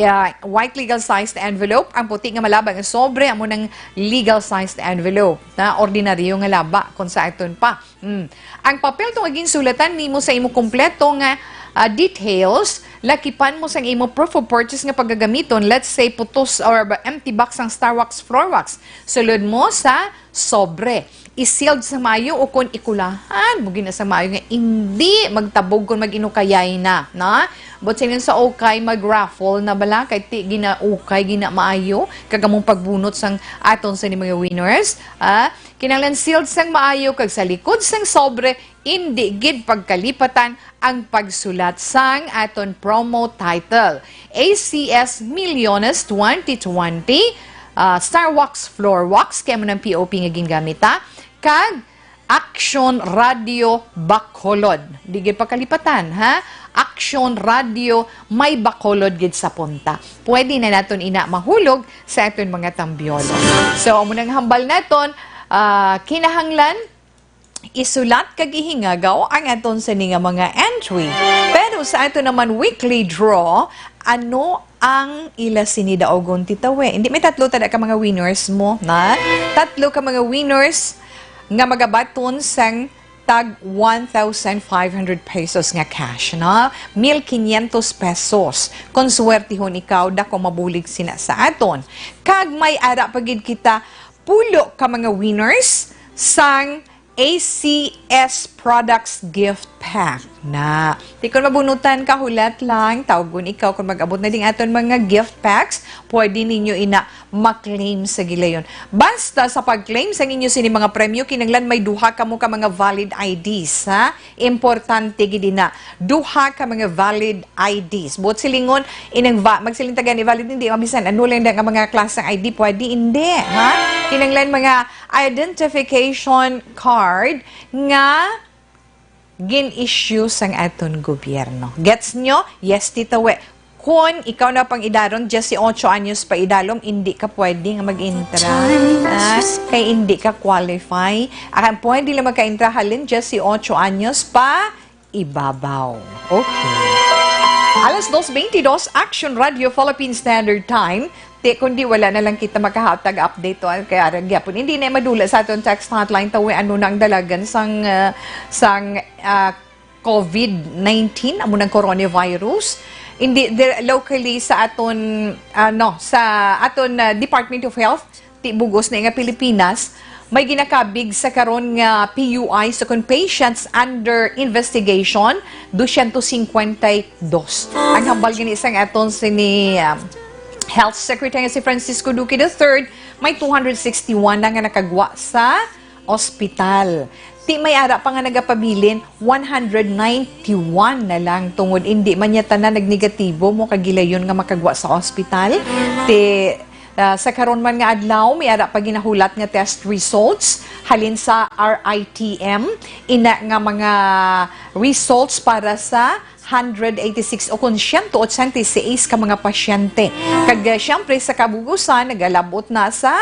ah, white legal sized envelope, ang puti nga malaba nga sobre, amo nang legal sized envelope, na ordinaryo nga laba, kung sa aton pa. Mm. Ang papel to nga ginsulatan nimo sa imo kompleto nga, ah, details, lakipan mo sang imo proof of purchase nga pagagamiton, let's say, putos or ba-, empty box ang Starwax Floor Wax. Sulod mo sa sobre. I-sealed sa maayo o kon ikulahan mo gina sa maayo nga indi magtabog kon mag-inukayay na, na? But sining sa ukay, mag-raffle na bala, kay ti ginaukay, gina maayo, kag among pagbunot sang aton sa ni mga winners, ah? Kinahanglan sealed sang maayo, kag sa likod sang sobre, indi gid pagkalipatan ang pagsulat sang aton promo title, A C S Millones twenty twenty, ah, Starwax Floor Wax, kay amo nang P O P nga gingamit, ha? Kag Action Radio Bacolod. Di gid pagkalipatan, ha? Action Radio may Bacolod gid sa punta. Pwede na naton ina mahulog sa aton mga tambyolo. So, amo nang hambal naton, ah, kinahanglan isulat kag ihingagaw ang aton sini nga mga entry. Pero sa ato naman weekly draw, ano ang ila sini daugon, Tita We? Hindi, may tatlo tada ka mga winners mo, na? Tatlo ka mga winners nga magabaton sang tag one thousand five hundred pesos nga cash, no? Mil quinientos pesos. Kung swertihon ikaw, dako mabulig sina sa aton. Kag may ara pa gid kita pulo ka mga winners sang A C S Products Gift Pack na. Di kon mabunutan ka, hulat lang, tawgon ikaw. Kung mag-abot na ding aton mga gift packs, pwede ninyo ina ma-claim sa gilayon. Basta sa pag-claim sa inyo sini mga premyo, kinahanglan may duha kamo ka mga valid I Ds, ha? Importante gid ina. Duha ka mga valid I Ds. Buot silingon, inang va-, magsiling ta gani valid, hindi, mabisan ano lang nga mga klaseng I D, pwede, hindi, ha? Kinahanglan mga identification card nga gin-issue sang aton gobyerno. Gets nyo? Yes, Tita We. Kon ikaw na pang-idaron, dieciocho anyos pa idalom, hindi ka pwede nga mag-intra. Ah, kay hindi ka qualify. Ang pwede lang magka-intra halin dieciocho anyos pa ibabaw. Okay. Alas dos veintidós, Action Radio Philippine Standard Time. Ti, kundi wala na lang kita makahatag update to, kaya ra gyapon. Hindi na madula sa aton text hotline, tawi ano na ang dalagan sang, ah, sang, ah, covid nineteen, amo nang coronavirus. Hindi, the, locally sa aton, ano, sa aton, ah, Department of Health, ti bugos na nga Pilipinas, may ginakabig sa karon nga P U I sa kon patients under investigation, dosyentos singkwenta y dos. Ang hambal gani sang aton sini, um, Health Secretary nga si Francisco Duque the third, may two hundred sixty-one na nga nakagwa sa ospital. Ti may ara pa nga nagapabilin, one hundred ninety-one na lang, tungod indi man niya tanan nagnegatibo mo kagilayon nga makagwa sa ospital. Ti, ah, sa karon man nga adlaw, may ara pa ginahulat nga test results halin sa R I T M, ina nga mga results para sa hundred eighty-six o kon siyento ochenta y seis ka mga pasyente. Kag, ah, siyempre, sa kabugusan, nagalabot na sa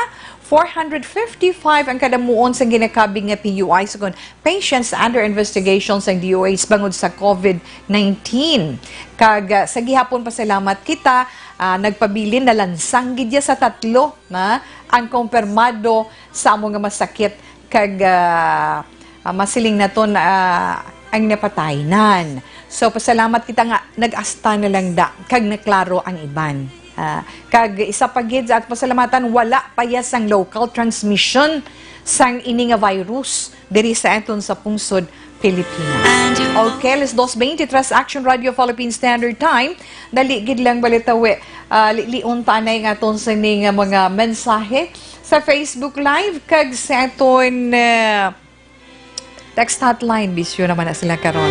Four hundred fifty-five ang kadamuon sang ginakabig nga P U I, sugon patients under investigation sang D O H bangod sa COVID nineteen. Kag, ah, sa gihapon, pasalamat kita, ah, nagpabilin, nalansang gid ya sa tatlo na ang kompirmado sa amo nga masakit kag, ah, ah, masiling naton, ah, ang napataynan. So, pasalamat kita nga nag-asta na lang da kag naklaro ang iban. Ah, kag isa pa gid sa ato pasalamatan, wala pa ya sang local transmission sang ini nga virus diri sa aton sa pungsod Pilipinas. Okay, alas dos twenty-three, Action Radio Philippine Standard Time. Dali gid lang balitawi, ah, lilion ta anay nga aton sini nga mga mensahe sa Facebook Live kag sa aton, ah, text hotline. Bisyo naman na sila karon.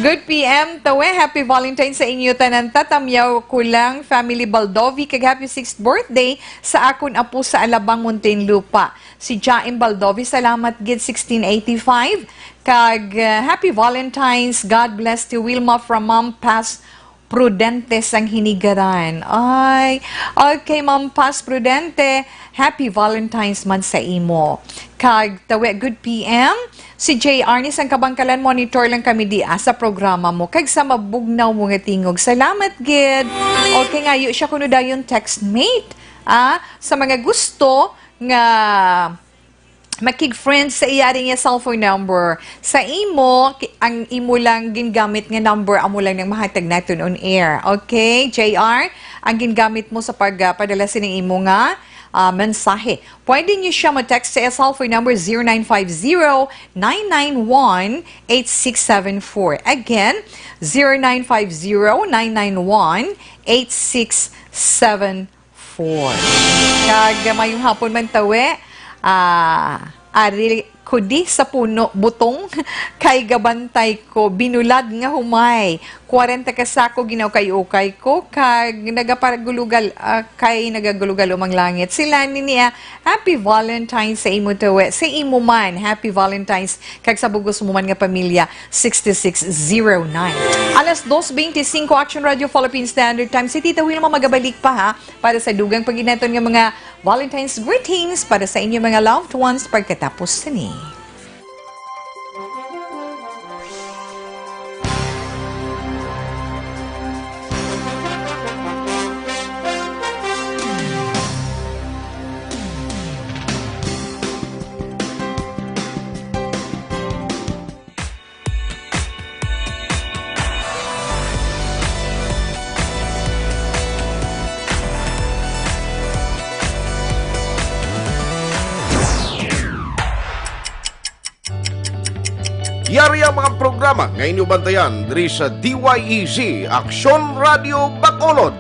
Good P M, tawe. Happy Valentine sa inyo tanan. Tatamyaw ko lang, family Baldovi, kag happy sixth birthday sa akon apo sa Alabang, Muntinlupa, si Jaim Baldovi. Salamat gid, sixteen eighty-five. Kag, uh, happy Valentine's. God bless to Wilma from Ma'am Paz Prudente sang Hinigaran. Ay, okay, Ma'am Paz Prudente, happy Valentine's man sa imo. Kag tawe, good P M. Si J R ni sang Kabangkalan, monitor lang kami di, ah, sa programa mo kag sa mabugnaw mo nga tingog. Salamat gid. Okay, ngayo siya kuno dayon textmate, ah, sa mga gusto nga makig-friend sa iya rin nga cellphone number. Sa imo, ki-, ang imo lang gingamit nga number, amo lang nang mahatag naton on air. Okay, J R, ang gingamit mo sa pag, ah, padala sining imo nga, ah, mensahe. Pwede niyo siya ma-text sa cellphone number zero nine five zero, nine nine one, eight six seven four. Again, zero nine five zero, nine nine one, eight six seven four. Kag mayong hapon man tawe, ah, ari ko di sa puno butong, kay gabantay ko binulad nga humay. Kwarenta ka sako ginaukay-ukay ko, kag nagapagulugal, ah, kay nagagulugal umang langit. Sila ni niya, happy Valentine's sa imo tawe, sa imo man, happy Valentine's, kag sa bugos mo man nga pamilya, sixty-six zero nine. Alas dos twenty-cinco, Action Radio Philippine Standard Time. Si Tita Wilma magabalik pa, ha, para sa dugang pa gid naton nga mga Valentine's greetings para sa inyong mga loved ones pagkatapos sini. Yari ang mga programa nga inyo bantayan diri sa D Y E Z Aksyon Radio Bacolod.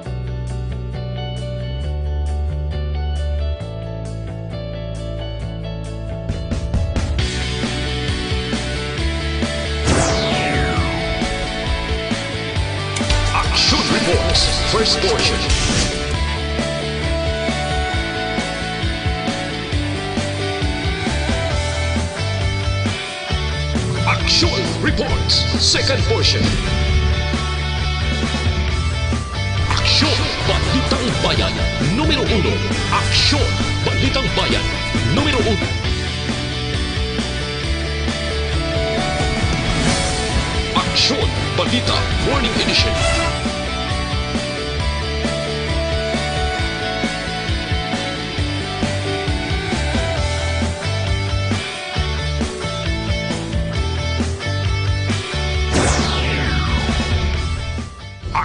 Action Reports, first portion. Action Reports, second portion. Aksyon, Balitang Bayan, numero uno. Aksyon, Balitang Bayan, numero uno. Aksyon, Balita, Morning Edition.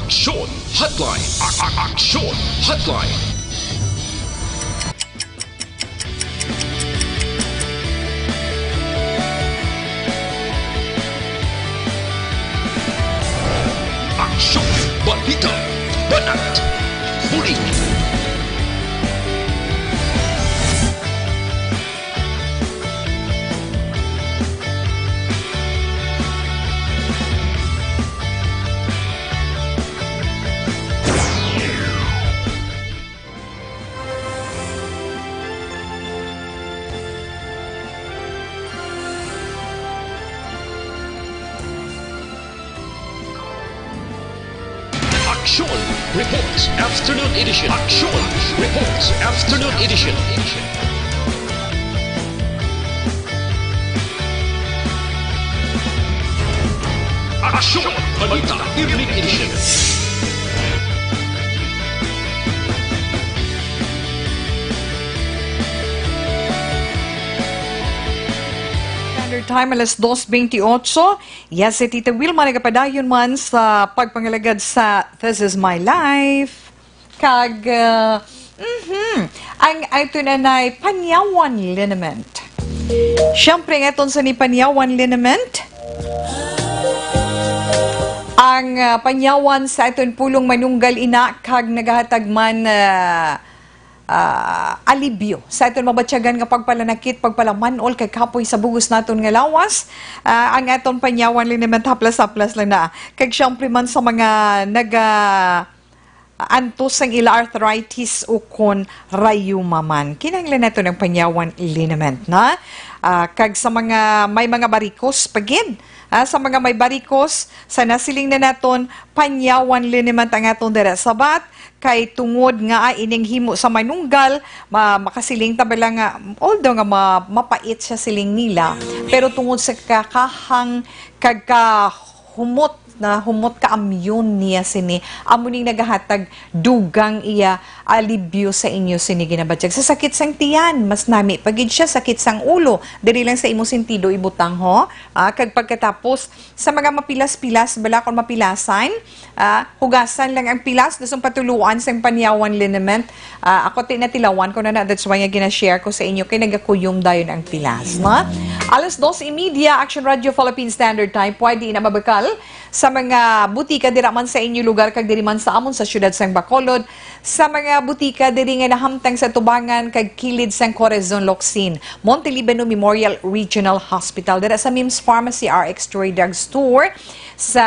Aksyon Hotline. A-, a-, Aksyon Hotline. Aksyon, balita, banat, bulig. Aksyon Reports Afternoon Edition. Aksyon Reports Afternoon Edition. Aksyon! Balita, Evening Edition. Standard Time, alas dos bentiocho. Yes, si Tita Wilma nagapadayon man sa pagpangalagad sa This Is My Life. Kag, ah, mhm, ang ato na nay Panyawan Liniment. Siyempre, ang aton sa ni Panyawan Liniment, ang, ah, panyawan sa aton pulong manunggal ina kag nagahatag man, ah, ah, alibyo sa aton mabatyagan nga pagpalanakit, pagpalaman-ol kay kapoy sa bugos naton nga lawas. Ah, ang aton Panyawan Liniment, haplas-haplas lang na. Kag siyempre man sa mga naga-, antos sang ila arthritis ukon rayuma man. Kinahanglan nato ng Panyawan Liniment, na? Ah, kag sa mga may mga barikos pa gid, ah, sa mga may barikos, sa nasiling na naton, Panyawan Liniment ang aton dira sabat, kay tungod nga, ah, ining himo sa manunggal, ma-, makasiling ta bala nga, although nga ma-, mapait siya siling nila, pero tungod sa kakahang kag kahumot na humot ka amyon niya sini, amo ning nagahatag dugang iya alibyo sa inyo sini ginabatyag. Sa sakit sang tiyan, mas nami pa gid siya, sakit sang ulo, diri lang sa imo sentido ibutang, ho. Ah, kag pagkatapos, sa mga mapilas-pilas, bala kon mapilasan, ah, hugasan lang ang pilas, dasong patuluan sang Panyawan Liniment. Ah, ako ti natilawan ko na na, that's why nga gina-share ko sa inyo, kay nagakuyom dayon ang pilas, no? Alas dos y media, Action Radio Philippine Standard Time, pwede na mabakal sa mga butika dira man sa inyo lugar kag diri man sa amon sa siyudad sang Bacolod, sa mga butika diri nga nahamtang sa tubangan kag kilid sang Corazon Locsin, Monte Libano Memorial Regional Hospital, dira sa Mims Pharmacy, R X Toy Drug Store, sa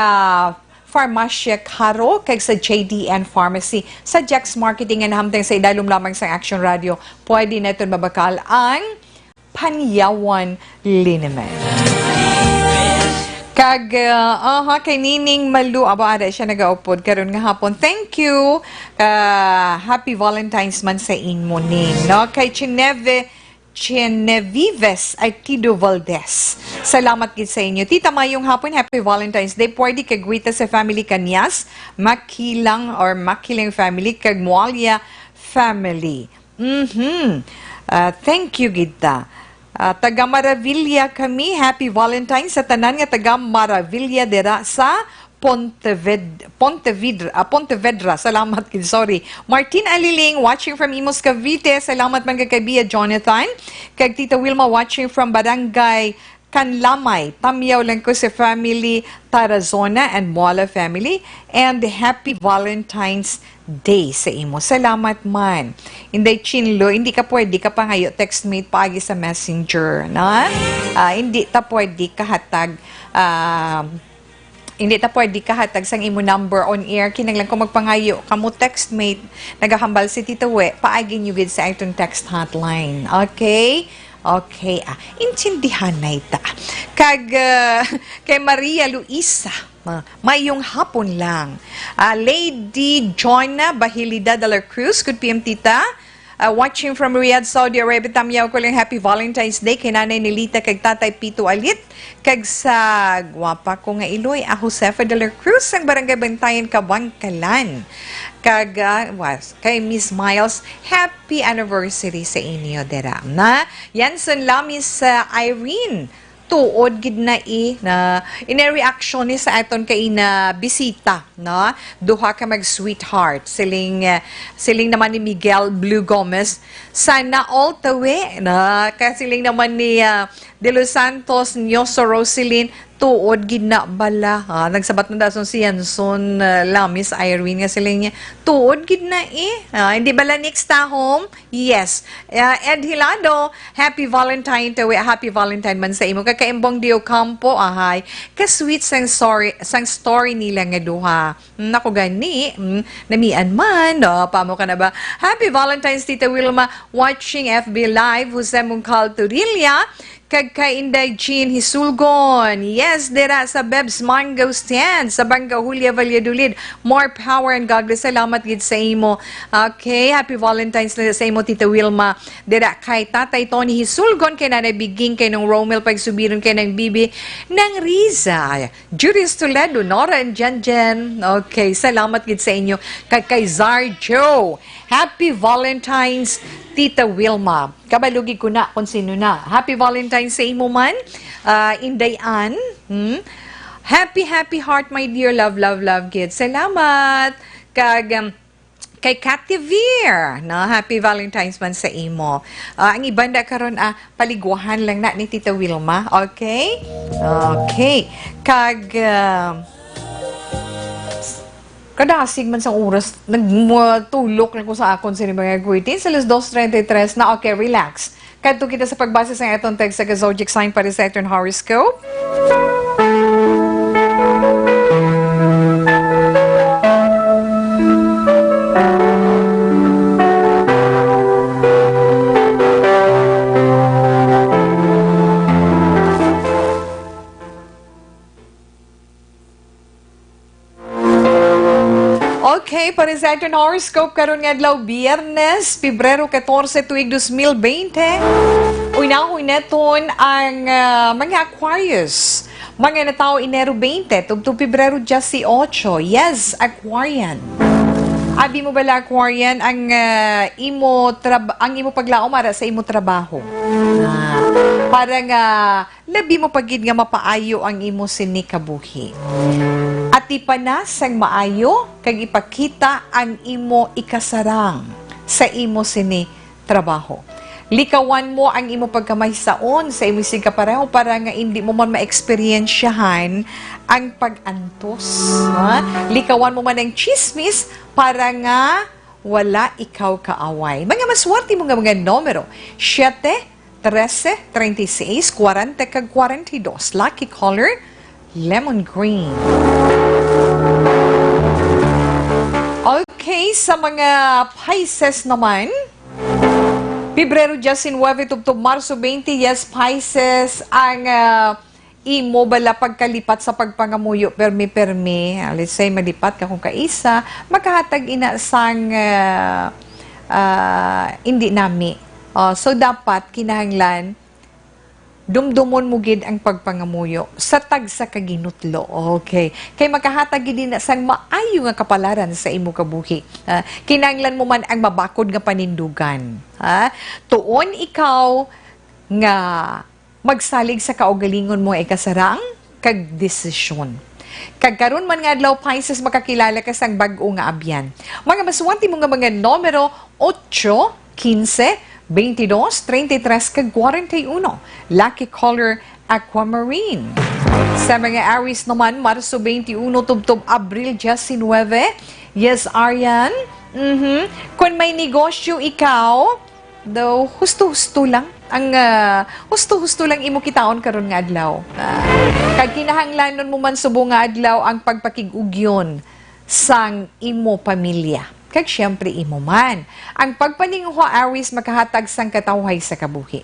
Farmacia Caro, kag sa J D N Pharmacy. Sa Jack's Marketing nga nahamtang sa idalom lamang sang Action Radio, pwede naton mabakal ang Panyawan Liniment. Kag, uh, aha, kay Nining Malu, aba, ada siya nagaupod karon nga hapon. Thank you. Uh, happy Valentine's man sa inyo, Ning, no? Kay Chineve, Genevives Artido Valdez. Salamat gid sa inyo. Tita, mayong hapon, happy Valentine's Day. Pwede ka greet sa family Kanyas, Makilang or Makiling family, kag Mualia family. Mhm. Ah, thank you gid ta. Ah, taga Maravilla kami. Happy Valentine's sa tanan nga taga Maravilla dira sa Ponteved-, Pontevedra, ah, Pontevedra. Salamat gid, sorry. Martin Aliling, watching from Imus, Cavite. Salamat man kay Bia Jonathan. Kag Tita Wilma, watching from Barangay Canlamay. Tamyaw lang ko sa family Tarazona and Moala family. And happy Valentine's Day sa imo. Salamat man. Inday Chinlo, hindi ka pwede ka pangayo textmate paagi sa Messenger, na? Ah, hindi ta pwede kahatag, ah, hindi ta pwede kahatag sang imo number on air. Kinahanglan ko magpangayo kamo textmate, nagahambal si Tito We, paagi niyo gid sa aton text hotline. Okay? Okay, ah, intindihanay ta. Kag, ah, kay Maria Luisa, ah, mayong hapon lang. Ah, Lady Joanna Bahilida de la Cruz, good P M, tita. Ah, watching from Riyadh, Saudi Arabia. Tamyaw ko lang, happy Valentine's Day kay Nanay Nelita kag Tatay Pito Alit, kag sa gwapa ko nga iloy, a Josefa de la Cruz, ang Barangay Bantayan, Kabangkalan. Kag, ah, was, kay Miss Miles, happy anniversary sa inyo dira, na? Yanson Lamis, ah, Irene, tuod gid na i, na ini reaction ni sa aton kay na bisita, no? Duha ka mag-sweetheart. Siling, eh, siling naman ni Miguel Blue Gomez, "Sana all the way," no? Kay siling naman ni, ah, De Los Santos Nyoso Roselyn, "Tuod gid na bala." Ah, nagsabat na dason si Yanson, ah, Lamis Irene nga siling niya, "Tuod gid na eh." Ah, hindi bala next tahom? Yes. Ah, Ed Hilado, happy Valentine to, eh, happy Valentine man sa imo. Kay Kaimbong Diocampo, ahay, ka-sweet sang sorry, sang story nila nga duha. Mm, ako gani, mm, namian man, no? Pamo ka na ba? Happy Valentine's, Tita Wilma. Watching F B Live, Jose Mungcal Torilla. Kag kay Inday Jean Hisulgon. Yes, dira sa Beb's Mango Stand sa Bangga Julia, Valladolid. More power and God bless. Salamat gid sa imo. Okay, happy Valentine's na sa imo, Tita Wilma. Dira kay Tatay Tony Hisulgon, kay Nanay Biging, kay Nong Romel, pagsubiron kay Nang Bibi, Nang Riza, Julius Toledo, Nora and Jen Jen. Okay, salamat gid sa inyo. Kag kay Zarjo, happy Valentine's, Tita Wilma. Kabalo gid ko na kung sino na. Happy Valentine's sa imo man, ah, Inday Ann. Hmm? Happy, happy heart, my dear. Love, love, love, gid. Salamat. Kag, um, kay Cathy Veer, no? Happy Valentine's man sa imo. Ah, ang iban da karon, ah, paligwahan lang na ni Tita Wilma. Okay? Okay. Kag, um, kadasig man sang oras, nagtulok na ko sa akon sini mga greetings. Alas dos treinta y tres na. Okay, relax. Kadto kita sa pagbasa sang aton text sa zodiac sign para sa aton horoscope. Okay, para sa aton horoscope karon nga adlaw, Biyernes, Pebrero catorce, tuig dos mil bente. Unahon naton ang, ah, mga Aquarius. Mga natawo Enero bente tubtob Pebrero dieciocho. Yes, Aquarian. Abi mo bala, Aquarian, ang, ah, imo trab-, ang imo paglaom ara sa imo trabaho? Ah, para nga labi mo pa gid nga mapaayo ang imo sini kabuhi. Atipa na sang maayo kag ipakita ang imo ikasarang sa imo sini trabaho. Likawan mo ang imo pagkamaysaon sa imo sini kapareho para nga indi mo man maeksperiensyahan ang pag-antos, ha? Likawan mo man ang chismis para nga wala ikaw kaaway. Mga maswerte mo nga mga numero, siete, trese, treinta y seis, kwarenta, kag kwarenta y dos. Lucky color, lemon green. Okay, sa mga Pisces naman, Pebrero diecinuebe tubtob Marso bente, yes, Pisces, ang, ah, imo bala pagkalipat sa pagpangamuyo, permi-permi, ah, let's say, malipat ka kung kaisa, makahatag ina sang, ah, ah, indi nami. Oh, so, dapat kinahanglan dumdumon mo gid ang pagpangamuyo sa tagsa ka ginutlo. Okay. Kay makahatag gid ina sang maayo nga kapalaran sa imo kabuhi. Ah, kinahanglan mo man ang mabakod nga panindugan. Ha? Tuon ikaw nga magsalig sa kaugalingon mo nga ikasarang kag desisyon. Kag karon man nga adlaw, Pisces, makakilala ka sang bag-o nga abyan. Mga maswerte mo nga mga numero, ocho, quince, veintidós, treinta y tres, kag kwarenta y uno. Lucky color, aquamarine. Sa mga Aries naman, Marso twenty-one tubtob Abril diecinuebe. Yes, Arian. Mhm. Kung may negosyo ikaw, daw, husto-husto lang. Ang, ah, husto-husto lang imo kitaon karon nga adlaw. Ah, kag kinahanglanon mo man subong nga adlaw ang pagpakig-ugyon sang imo pamilya. Kag siyempre imo man. Ang pagpaninguha, Aries, makahatag sang katawhay sa kabuhi.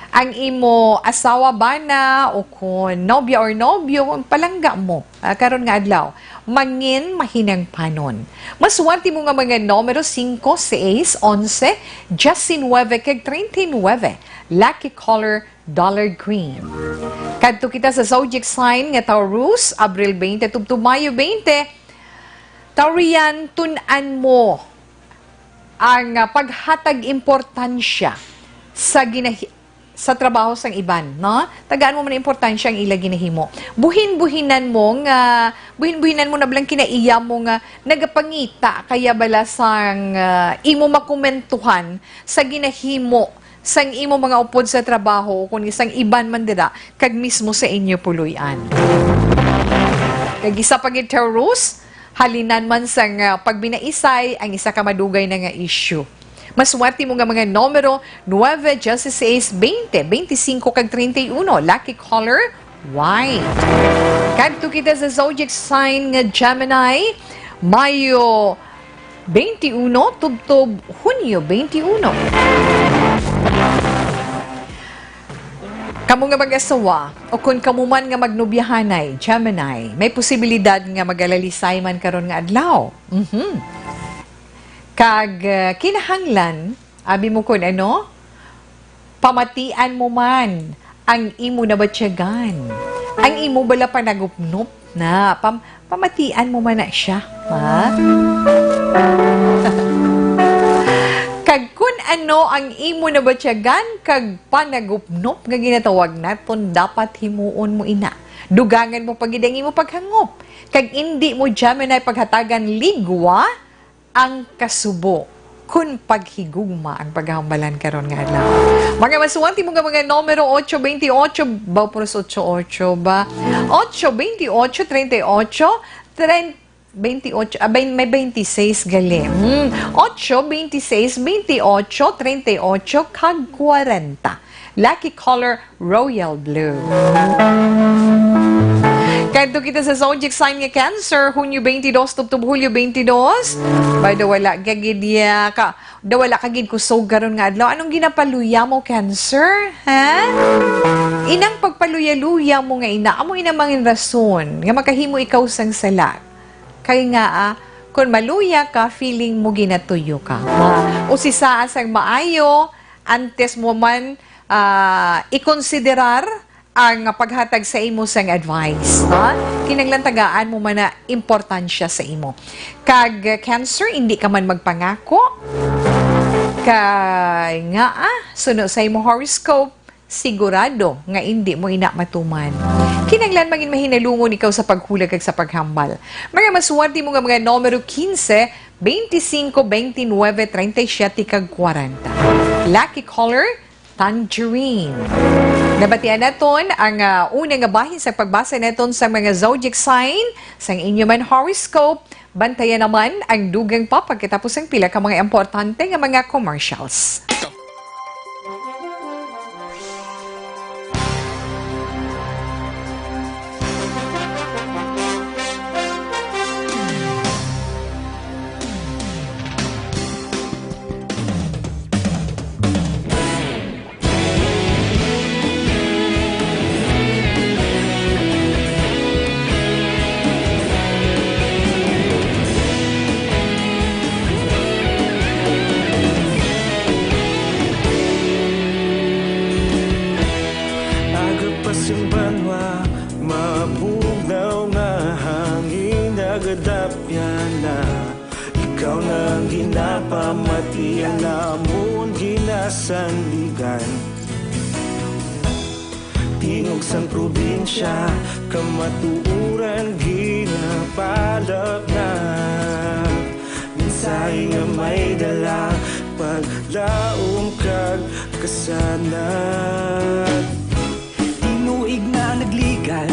Ang imo asawa, bana, o kon nobya or nobyo, palangga mo, ah, karon nga adlaw, mangin mahinang panon. Maswerte mo nga mga numero, singko, seis, onse, diecinuebe, kag treinta y nueve. Lucky color, dollar green. Kadto kita sa zodiac sign nga Taurus, Abril bente tubtob Mayo bente. Taurian, tun-an mo ang, ah, paghatag importansya sa ginahi-, sa trabaho sang iban, no? Tagaan mo man importansya ang ila ginahimo. Buhin-buhinan mo nga, buhin-buhinan mo na bala ang kinaiya mo nga nagapangita kaya bala sang, ah, imo makomentuhan sa ginahimo sang imo mga upod sa trabaho o kung sang iban man dira kag mismo sa inyo puloy-an. Kag isa pa gid, Taurus, halinan man sang, ah, pagbinaisay ang isa ka madugay na nga issue. Maswerte mo nga mga numero, nuebe, dieciséis, bente, beintisinko, kag treinta y uno. Lucky color, white. Kadto kita sa zodiac sign nga Gemini, Mayo bente uno tubtob Hunyo bente uno. Kamo nga mag-asawa, o kon kamo man nga magnobyahanay, Gemini, may posibilidad nga magalalisay man karon nga adlaw. Mhm. Kag, ah, kinahanglan, abi mo kon ano, pamatian mo man ang imo nabatyagan. Ang imo bala panagupnop na, pam-, pamatian mo man na siya, ha? Kag kun ano ang imo nabatyagan kag panagupnop nga ginatawag naton, dapat himuon mo ina. Dugangan mo pa gid ang imo paghangop. Kag indi mo, Gemini, paghatagan ligwa ang kasubo kun paghigugma ang paghambalan karon nga adlaw. Mga masuwat, imo nga mga numero, ocho twenty-ocho, ba, puros ocho ocho ba? Ocho twenty-ocho, treinta y ocho, tren-, twenty-ocho, ah, bain-, may twenty-six gali. Hmm, ocho, twenty-six, twenty-ocho, treinta y ocho, kag kwarenta. Lucky color, royal blue. Kadto kita sa zodiac sign nga Cancer, Hunyo twenty-dos tubtob Hulyo twenty-dos. By the way, wala ka gid ya ka, da wala ka gid kusog karon nga adlaw. Anong ginapaluya mo, Cancer? Ha? Inang pagpaluya-luya mo nga ina, amo ina mangin rason nga makahimo ikaw sang sala. Kay nga, ah, kung maluya ka, feeling mo ginatuyo ka. Ah, usisaa sang maayo, antes mo man, ah, ikonsiderar ang paghatag sa imo sang advice, ha? Kinahanglan tagaan mo man na importansya sa imo. Kag, ah, Cancer, hindi ka man magpangako. Kay nga, ah, suno sa imo horoscope, sigurado nga indi mo ina matuman. Kinahanglan mangin mahinalungon ikaw sa paghula kag sa paghambal. Mga maswerte mo nga mga numero quince, veinticinco, veintinueve, treinta y siete, kag kwarenta. Lucky color, tangerine. Nabatian naton ang, ah, una nga bahin sa pagbasa naton sa mga zodiac sign sang inyo man horoscope. Bantayan naman ang dugang pa pagkatapos ang pila ka mga importante nga mga commercials. Aga pa sing banwa, mabugnaw nga hangin nagadapyan na. Ikaw na ang ginapamati, ang amon ginasandigan. Tingog sang probinsya, kamatuoran ginapalapnap. Mensahe nga may dala, paglaom kag kasanag. Tinuig na nagligan,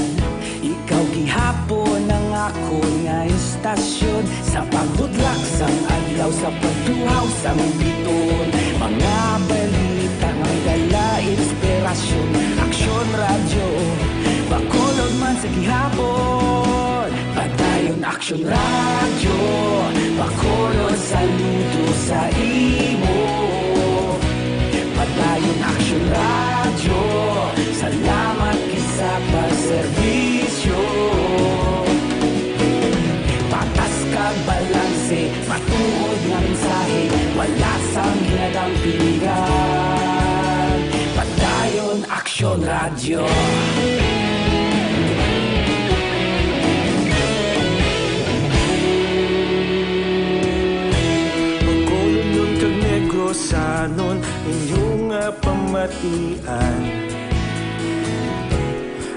ikaw gihapon ang akon nga istasyon. Sa pagbudlak sang adlaw, sa pagtuhaw sang bituon, mga balita nga may dala inspirasyon. Aksyon Radyo, Bacolod man sa gihapon. Padayon Aksyon Radyo, Bacolod, saludo sa imo. Padayon Aksyon Radyo, salamat gid sa pagserbisyo. Patas kag balanse, matuod nga mensahe, wala sang ginadampingan. Padayon Aksyon Radyo. Bacolodnon kag Negrosanon, inyo nga pamatian.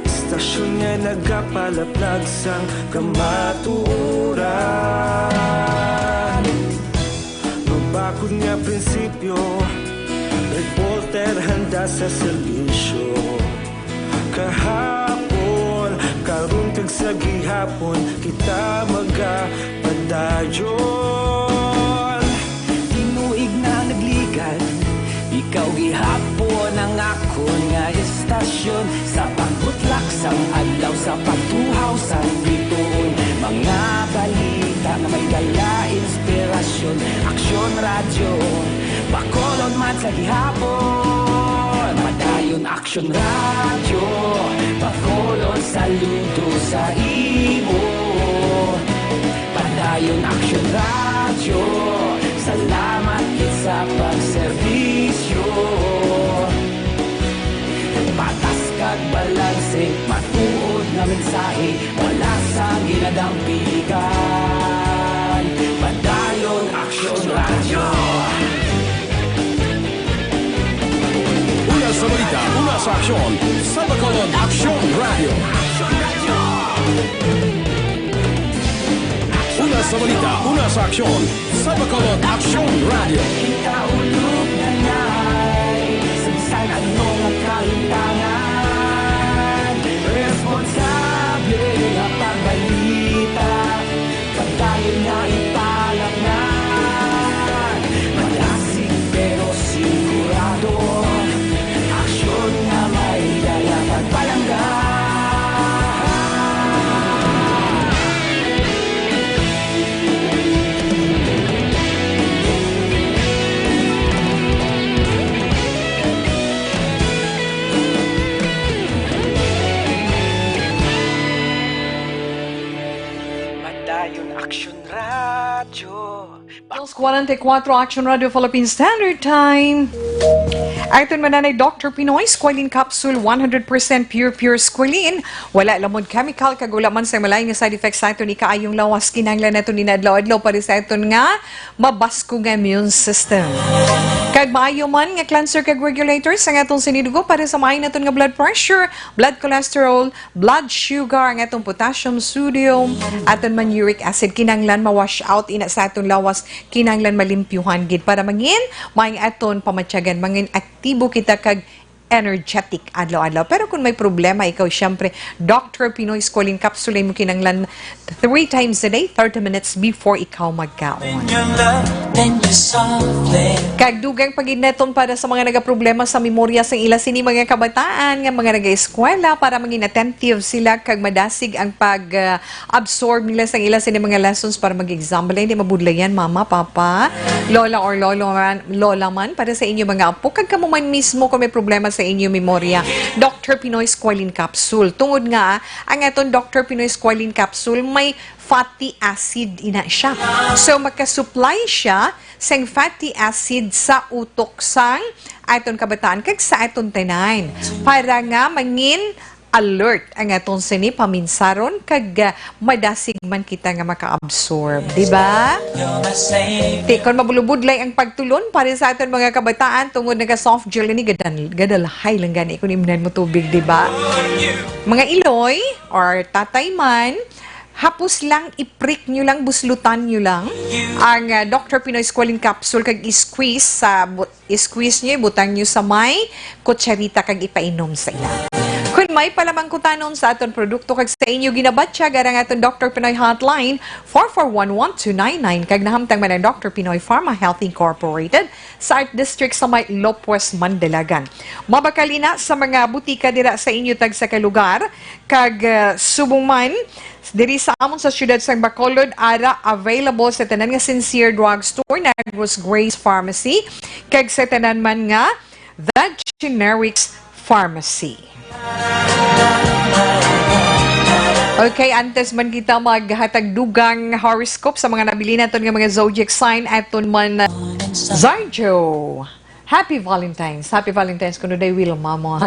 Istasyon nga nagapalaplag sang kamatuoran. Mabakod nga prinsipyo, reporter handa sa serbisyo. Kahapon, karon kag sa gihapon, kita magapadayon. Tinuig na nagligan, ikaw gihapon ang akon nga istasyon. Sa pagbutlak sang adlaw, sa pagtuhaw sang bituon, mga balita nga may dala inspirasyon. Aksyon Radyo, Bacolod man sa gihapon. Padayon Action Radio, pakulon saludo sa imo. Padayon Action Radio, salamat gid sa pagserbisyo. Patas kag balanse, matuod nga mensahe, wala sang ginadampingan. Padayon Action Radio. Una sa balita, una sa aksyon, sa Bacolod Action Radio. Una sa balita, una sa aksyon, sa Bacolod Action Radio. Kita ulog na ngay, sa bisan ano nga kalimtangan, responsable nga pagbalita. Pagdayon nga ipalapnan, malasig pero sigurado, aksyon nga may dala pagpalangga. Padayon Action Radio. Dos forty-four Action Radio Philippine Standard Time. Aton mananay Doctor Pinoy Squalene Capsule, one hundred percent pure, pure squalene. Wala lamon chemical, kag wala man sa malain nga side effects sa aton ikaayong lawas. Kinahanglan naton ni adlaw-adlaw para sa aton nga mabaskog nga immune system. Kag maayo man nga cleanser kag regulator sa atong sinidugo para sa maayo naton nga blood pressure, blood cholesterol, blood sugar, ang atong potassium, sodium, aton man uric acid, kinahanglan ma-wash out ina sa aton lawas, kinahanglan malimpyuhan gid para mangin maayong aton pamatyagan, mangin aktibo kita kag energetic adlaw-adlaw. Pero kung may problema ikaw, syempre, Doctor Pinoy Squalene Capsule mo kinahanglan three times a day, thirty minutes before ikaw magkaon. Kag dugang pagidneton para sa mga nagaproblema sa memorya sang ila sini mga kabataan nga mga nagaeskwela para maging attentive sila kag madasig ang pag, ah, absorb nila sang ila sini mga lessons para mag-exam. Bala, hindi mabudlayan, mama, papa, lola or lolo man, lola man, para sa inyo mga apo. Kag kamo man mismo kung may problema sa inyo memorya, Doctor Pinoy Squalene Capsule. Tungod nga, ang aton Doctor Pinoy Squalene Capsule may fatty acid ina siya. So, makasupply siya sang fatty acid sa utok sang aton kabataan kag sa aton tanan para nga mangin alert ang aton sini paminsaron kag, ah, madasig man kita nga maka-absorb, di ba? Ti, kon mabulubudlay ang pagtulon para sa aton mga kabataan tungod naka soft gel ini, gadal-, gadalhay lang gani kung imnan mo tubig, di ba? Mga iloy or tatay man, hapos lang, iprik nyo lang, buslutan nyo lang ang, ah, Doctor Pinoy Squalene Capsule kag i-squeeze sa bu-, i-squeeze nyo, ibutang nyo sa may kutsarita kag ipainom sa ila. Kung may palamangkutanon sa aton produkto kag sa inyo ginabatyag, ara ang aton Doctor Pinoy Hotline, four four one one two nine nine, kag nahamtang man ang Doctor Pinoy Pharma Health Incorporated sa Art District sa may Lopez, Mandalagan. Mabakal ina sa mga butika dira sa inyo tagsa ka lugar, kag, ah, subong man, diri sa amon sa siyudad sang Bacolod, ara available sa tanan nga Sincere Drugstore, Negros Grace Pharmacy, kag sa tanan man nga The Generics Pharmacy. Okay, antes man kita maghatag dugang horoscope sa mga nabilin naton nga mga zodiac sign, aton man, uh, Zarjo. Happy Valentine's. Happy Valentine's kuno day, Wilma mo.